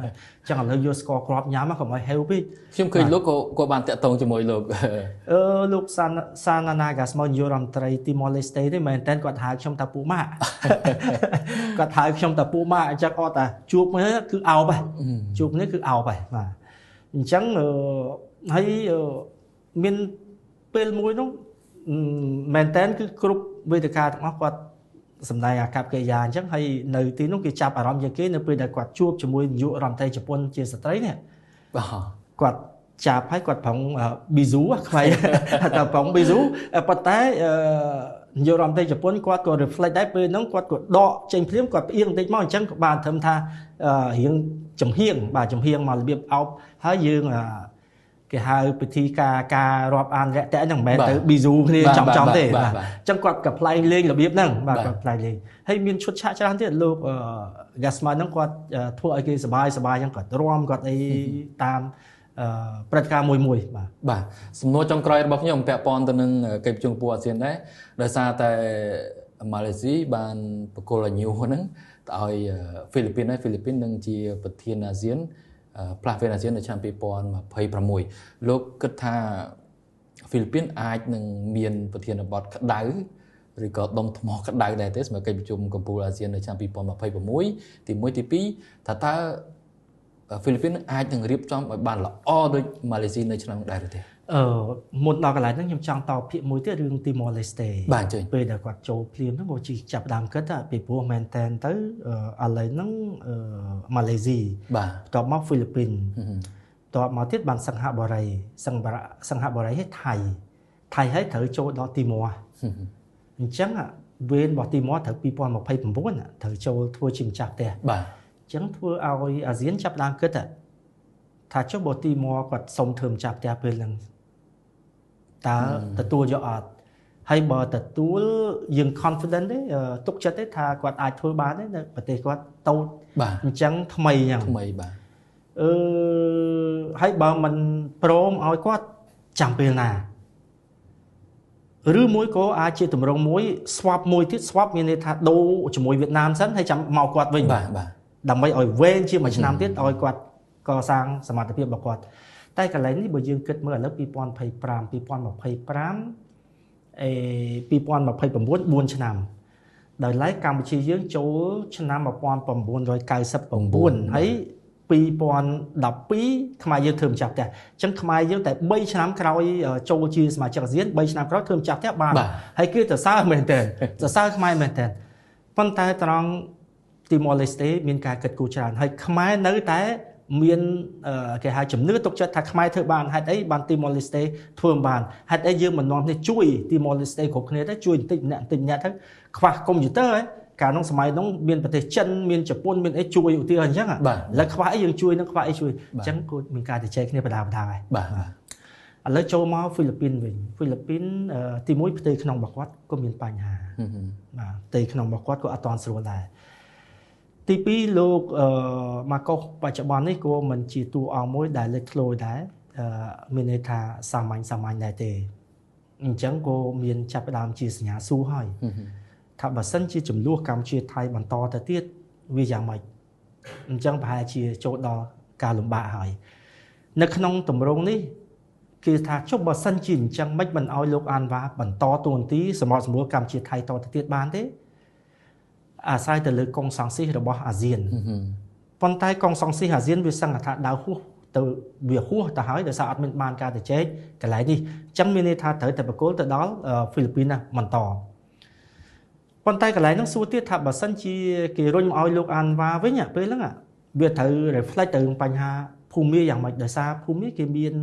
S2: ចឹងឥឡូវយកស្ករគ្រាប់ញ៉ាំកុំឲ្យហេវពេក
S1: ខ្ញុំឃើញលោកក៏បានតាក់ទងជាមួយលោក
S2: លោកសាណាណាហ្គាស្មូនាយករដ្ឋមន្ត្រីទីម៉ូលេស្តេទេមែនតើគាត់ហៅខ្ញុំថាពូម៉ាក់គាត់ហៅខ្ញុំថាពូម៉ាក់អញ្ចឹងអត់តាជួបនេះគឺអោបហ៎ជួបនេះគឺអោបហ៎បាទ អញ្ចឹងហើយមានពេលមួយនោះមែនតើគឺគ្រប់វេទិកាទាំងអស់គាត់សម្ដែងអាកប្បកិរិយាអញ្ចឹងហើយនៅទីនោះគេចាប់អារម្មណ៍ជាងគេនៅពេលដែលគាត់ជួបជាមួយនាយករដ្ឋមន្ត្រីជប៉ុនជាស្ត្រីនេះ
S1: បាទ
S2: គាត់ចាប់ហើយគាត់ប្រងប៊ីស៊ូខ្មែរតែប្រងប៊ីស៊ូប៉ុន្តែនាយករដ្ឋមន្ត្រីជប៉ុនគាត់ក៏ reflect ដែរពេលហ្នឹងគាត់ក៏ដកចេញភ្លាមគាត់ផ្អៀងបន្តិចមកអញ្ចឹងក៏បានត្រឹមថារៀងចំហៀងបាទចំហៀងមករបៀបអោបហើយយើងគេហៅពិធីការការរាប់អានរាក់ទាក់ហ្នឹងមិនមែនទៅប៊ីស៊ូគ្នាចំចំទេបាទអញ្ចឹងគាត់ក៏ប្លែងលេងរបៀបហ្នឹងបាទគាត់ប្លែងលេងហើយមានឈុតឆាកច្រើនទៀតលោក Gasman ហ្នឹងគាត់ធ្វើឲ្យគេសប្បាយសប្បាយអញ្ចឹងគាត់រាំគាត់អីតាមព្រឹត្តិការណ៍មួយមួយបាទ
S1: បាទសំណួរចុងក្រោយរបស់ខ្ញុំពាក់ព័ន្ធទៅនឹងកិច្ចប្រជុំពួកអាស៊ានដែរដោយសារតែម៉ាឡេស៊ីបានប្រគល់ឲ្យញូហ្នឹងទៅឲ្យហ្វីលីពីនហើយហ្វីលីពីននឹងជាប្រធានអាស៊ានផ្លាស់វេនអាស៊ាននៅឆ្នាំ2026លោកគិតថាហ្វីលីពីនអាចនឹងមានប្រធានបទក្តៅឬក៏ដុំថ្មក្តៅដែរទេសម្រាប់កិច្ចប្រជុំកំពូលអាស៊ាននៅឆ្នាំ2026ទី1ទី2ថាតើហ្វីលីពីនអាចនឹងរៀបចំឲ្យបានល្អដូចម៉ាឡេស៊ីនៅឆ្នាំនោះដែរឬទេ
S2: មុនដល់កន្លែងហ្នឹងខ្ញុំចង់តភាគមួយទៀតរឿងទីម៉ូឡេស្តេ
S1: បាទអញ្ចឹង
S2: ពេលដែលគាត់ចូលភ្លាមហ្នឹងក៏ជីចាប់ដើមគិតពីព្រោះមែនតែនទៅឥឡូវហ្នឹងម៉ាឡេស៊ី
S1: បាទ
S2: បន្ទាប់មកហ្វីលីពីនបន្ទាប់មកទៀតបានសិង្ហបុរីសិង្ហបុរីហើយថៃថៃហើយត្រូវចូលដល់ទីម៉ូអញ្ចឹងវេនរបស់ទីម៉ូត្រូវ2029ត្រូវចូលធ្វើជាម្ចាស់ផ្ទះ
S1: បាទ
S2: អញ្ចឹងធ្វើឲ្យអាស៊ានចាប់ដើមគិតថាចុះបើទីម៉ូគាត់សុំធ្វើម្ចាស់ផ្ទះពេលហ្នឹងតើទទួលយកអត់ហើយបើទទួលយើង confident ទេទុកចិត្តទេថាគាត់អាចធ្វើបានទេនៅប្រទេសគាត់តូចអញ្ចឹងថ្មីអញ្ចឹង
S1: ថ្មីបាទ
S2: ហើយបើមិនព្រមឲ្យគាត់ចាំពេលណាឬមួយក៏អាចជាទម្រង់មួយ swap មួយទៀត swap មានន័យថាដូរជាមួយវៀតណាមសិនហើយចាំមកគាត់វិញ
S1: បាទបាទ
S2: ដើម្បីឲ្យវែងជាមួយឆ្នាំទៀតឲ្យគាត់កសាងសមត្ថភាពរបស់គាត់តែកន្លែងនេះបើយើងគិតមើលឥឡូវ2025 2025 2029 4ឆ្នាំដោយឡែកកម្ពុជាយើងចូលឆ្នាំ1999ហើយ2012ខ្មែរយើងធ្វើម្ចាស់ផ្ទះអញ្ចឹងខ្មែរយើងតែ3ឆ្នាំក្រោយចូលជាសមាជិកអាស៊ាន3ឆ្នាំក្រោយធ្វើម្ចាស់ផ្ទះបានហើយគេសរសើរមែនទែនសរសើរខ្មែរមែនទែនប៉ុន្តែត្រង់ទីម៉ូឡេស្តេមានការគិតគូរច្រើនហើយខ្មែរនៅតែមានគេហៅជំនឿទុកចិត្តថាខ្មែរធ្វើបានហេតុអីបានទីម៉ូឡេស្តេធ្វើមិនបានហេតុអីយើងមិននាំគ្នាជួយទីម៉ូឡេស្តេគ្រប់គ្នាទៅជួយបន្តិចម្នាក់បន្តិចម្នាក់ទៅខ្វះកុំព្យូទ័រហ៎កាលនោះសម័យនោះមានប្រទេសចិនមានជប៉ុនមានអីជួយឧទាហរណ៍អញ្ចឹងឥឡូវខ្វះអីយើងជួយនឹងខ្វះអីជួយអញ្ចឹងគួរមានការជជែកគ្នាបដាបដាហើយ
S1: បាទ
S2: ឥឡូវចូលមកហ្វីលីពីនវិញហ្វីលីពីនទីមួយផ្ទៃក្នុងរបស់គាត់ក៏មានបញ្ហាបាទផ្ទៃក្នុងរបស់គាត់ក៏អត់ទាន់ស្រួលដែរទី2លោកម៉ាកុសបច្ចុប្បន្ននេះក៏មិនជាតួអង្គមួយដែលលេចធ្លោយដែរមានន័យថាសាមញ្ញសាមញ្ញដែរទេអញ្ចឹងក៏មានចាប់ផ្ដើមជាសញ្ញាសួរហើយថាបើសិនជាចំនួនកម្ពុជាថៃបន្តទៅទៀតវាយ៉ាងម៉េចអញ្ចឹងប្រហែលជាចូលដល់ការលំបាកហើយនៅក្នុងទម្រង់នេះគេថាចុះបើសិនជាអញ្ចឹងមិនមិនឲ្យលោកអានវ៉ាបន្តតួនាទីសម្របសម្រួលកម្ពុជាថៃតទៅទៀតបានទេអាស្រ័យទៅលើកុងសង្ស៊ីរបស់អាស៊ានប៉ុន្តែកុងសង្ស៊ីអាស៊ានវាសឹងថាដើរហួសទៅវាហួសទៅហើយដោយសារអត់មានបានការជជែកកន្លែងនេះអញ្ចឹងមានន័យថាត្រូវតែប្រគល់ទៅដល់ហ្វីលីពីនណាបន្តប៉ុន្តែកន្លែងហ្នឹងសួរទៀតថាបើសិនជាគេរុញមកឲ្យលោកអានវ៉ាវិញពេលហ្នឹងវាត្រូវ reflect ទៅបញ្ហាភូមិយ៉ាងម៉េចដោយសារភូមិគេមាន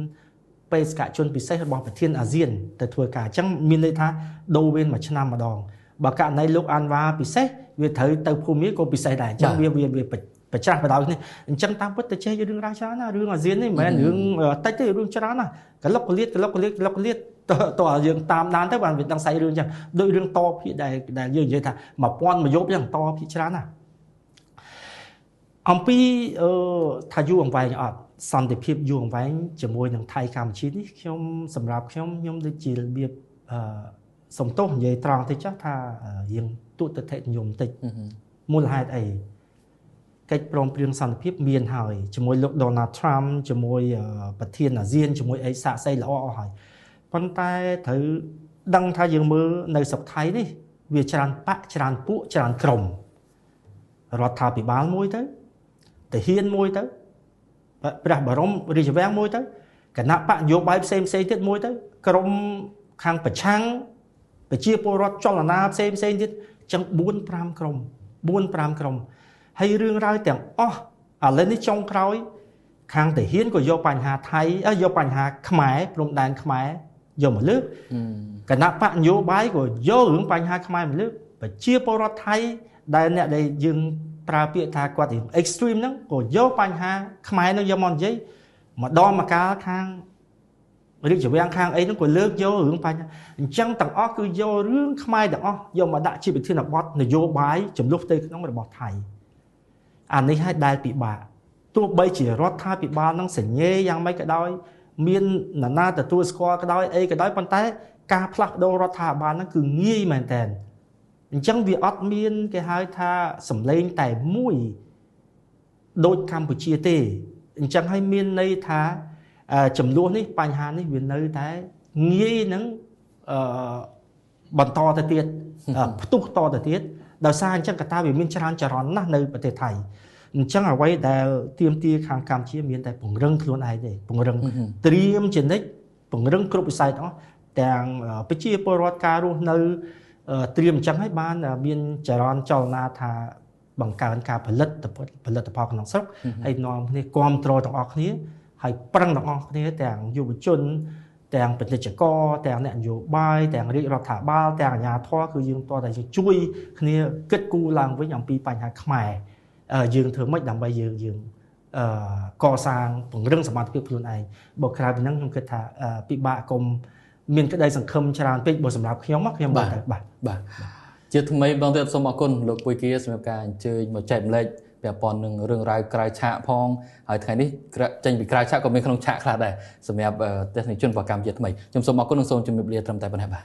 S2: បេសកជនពិសេសរបស់ប្រធានអាស៊ានទៅធ្វើការអញ្ចឹងមានន័យថាដូរវេនមួយឆ្នាំម្ដងបើករណីលោកអានវ៉ាពិសេសវាត្រូវទៅភូមិក៏ពិសេសដែរអញ្ចឹងវាប្រច្រាស់បដៅនេះអញ្ចឹងតាមពិតទៅចេះរឿងរ៉ាវច្រើនណារឿងអាស៊ាននេះមិនមែនរឿងតិចទេរឿងច្រើនណាកលុកកលៀតកលុកកលៀតកលុកកលៀតតើយើងតាមដានទៅបានវាដឹងសាច់រឿងអញ្ចឹងដូចរឿងតភាគដែលយើងនិយាយថា1000មួយយប់អញ្ចឹងតភាគច្រើនណាអំពីថាយូរអង្វែងអត់សន្តិភាពយូរអង្វែងជាមួយនឹងថៃកម្ពុជានេះខ្ញុំសម្រាប់ខ្ញុំដូចជារបៀបសំទោសនិយាយត្រង់ទៅចុះថាយើងទុតិធិនិយមតិចមូលហេតុអីកិច្ចព្រមព្រៀងសន្តិភាពមានហើយជាមួយលោក Donald Trump ជាមួយប្រធានអាស៊ានជាមួយអីសាកសីល្អអស់ហើយប៉ុន្តែត្រូវដឹងថាយើងមើលនៅស្រុកថៃនេះវាច្រើនបកច្រើនពួកច្រើនក្រុមរដ្ឋាភិបាលមួយទៅទាហានមួយទៅ ព្រះបរមរាជវាំងមួយទៅគណៈបកនយោបាយផ្សេងផ្សេងទៀតមួយទៅក្រុមខាងប្រឆាំងប្រជាពលរដ្ឋចលនាផ្សេងផ្សេងទៀតចឹង4 5ក្រុម4 5ក្រុមហើយរឿងរ៉ាវទាំងអស់ឥឡូវនេះចុងក្រោយខាងទាហានក៏យកបញ្ហាថៃយកបញ្ហាខ្មែរព្រំដែនខ្មែរយកមកលើកគណៈបកនយោបាយក៏យករឿងបញ្ហាខ្មែរមកលើកប្រជាពលរដ្ឋថៃដែលអ្នកដែលយើងប្រើពាក្យថាគាត់រៀង extreme ហ្នឹងក៏យកបញ្ហាខ្មែរហ្នឹងយកមកនិយាយម្ដងម្កាលខាងរាជវាំងខាងអីហ្នឹងក៏លើកយករឿងបញ្ហាអញ្ចឹងទាំងអស់គឺយករឿងខ្មែរទាំងអស់យកមកដាក់ជាប្រធានបទនយោបាយចំនួនផ្ទៃក្នុងរបស់ថៃអានេះហើយដែលពិបាកទោះបីជារដ្ឋាភិបាលនឹងសញ្ញេយ៉ាងម៉េចក៏ដោយមាននរណាទទួលស្គាល់ក៏ដោយអីក៏ដោយប៉ុន្តែការផ្លាស់ប្ដូររដ្ឋាភិបាលហ្នឹងគឺងាយមែនតើអញ្ចឹងវាអត់មានគេហៅថាសម្លេងតែមួយដូចកម្ពុជាទេអញ្ចឹងហើយមានន័យថាចំនួននេះបញ្ហានេះវានៅតែងាយនឹងបន្តទៅទៀតផ្ទុះតទៅទៀតដោយសារអញ្ចឹងកត្តាវាមានច្រើនចរន្តណាស់នៅប្រទេសថៃអញ្ចឹងអ្វីដែលទាមទារខាងកម្ពុជាមានតែពង្រឹងខ្លួនឯងទេពង្រឹងត្រៀមជានិច្ចពង្រឹងគ្រប់វិស័យទាំងអស់ទាំងប្រជាពលរដ្ឋការរស់នៅត្រៀមអញ្ចឹងហើយបានមានចរន្តចលនាថាបង្កើនការផលិតផលិតផលក្នុងស្រុកហើយនាំគ្នាគាំទ្រទាំងអស់គ្នាហើយប្រឹងទាំងអស់គ្នាទាំងយុវជនទាំងពាណិជ្ជករទាំងអ្នកនយោបាយទាំងរាជរដ្ឋាភិបាលទាំងអាជ្ញាធរគឺយើងតតែជួយគ្នាគិតគូរឡើងវិញអំពីបញ្ហាខ្មែរយើងធ្វើម៉េចដើម្បីយើងកសាងពង្រឹងសមត្ថភាពខ្លួនឯងបើក្រៅពីហ្នឹងខ្ញុំគិតថាពិបាកកុំមានក្តីសង្ឃឹមច្រើនពេកបើសម្រាប់ខ្ញុំខ្ញុំបាទបាទ
S1: បាទជាថ្មីម្ដងទៀតសូមអរគុណលោកពុយគាសម្រាប់ការអញ្ជើញមកចែកម្លែកពាក់ព័ន្ធនឹងរឿងរ៉ាវក្រៅឆាកផងហើយថ្ងៃនេះចេញពីក្រៅឆាកក៏មានក្នុងឆាកខ្លះដែរសម្រាប់ទស្សនិកជនរបស់កម្ពុជាថ្មីខ្ញុំសូមអរគុណនិងសូមជម្រាបលាត្រឹមតែប៉ុណ្ណេះបាទ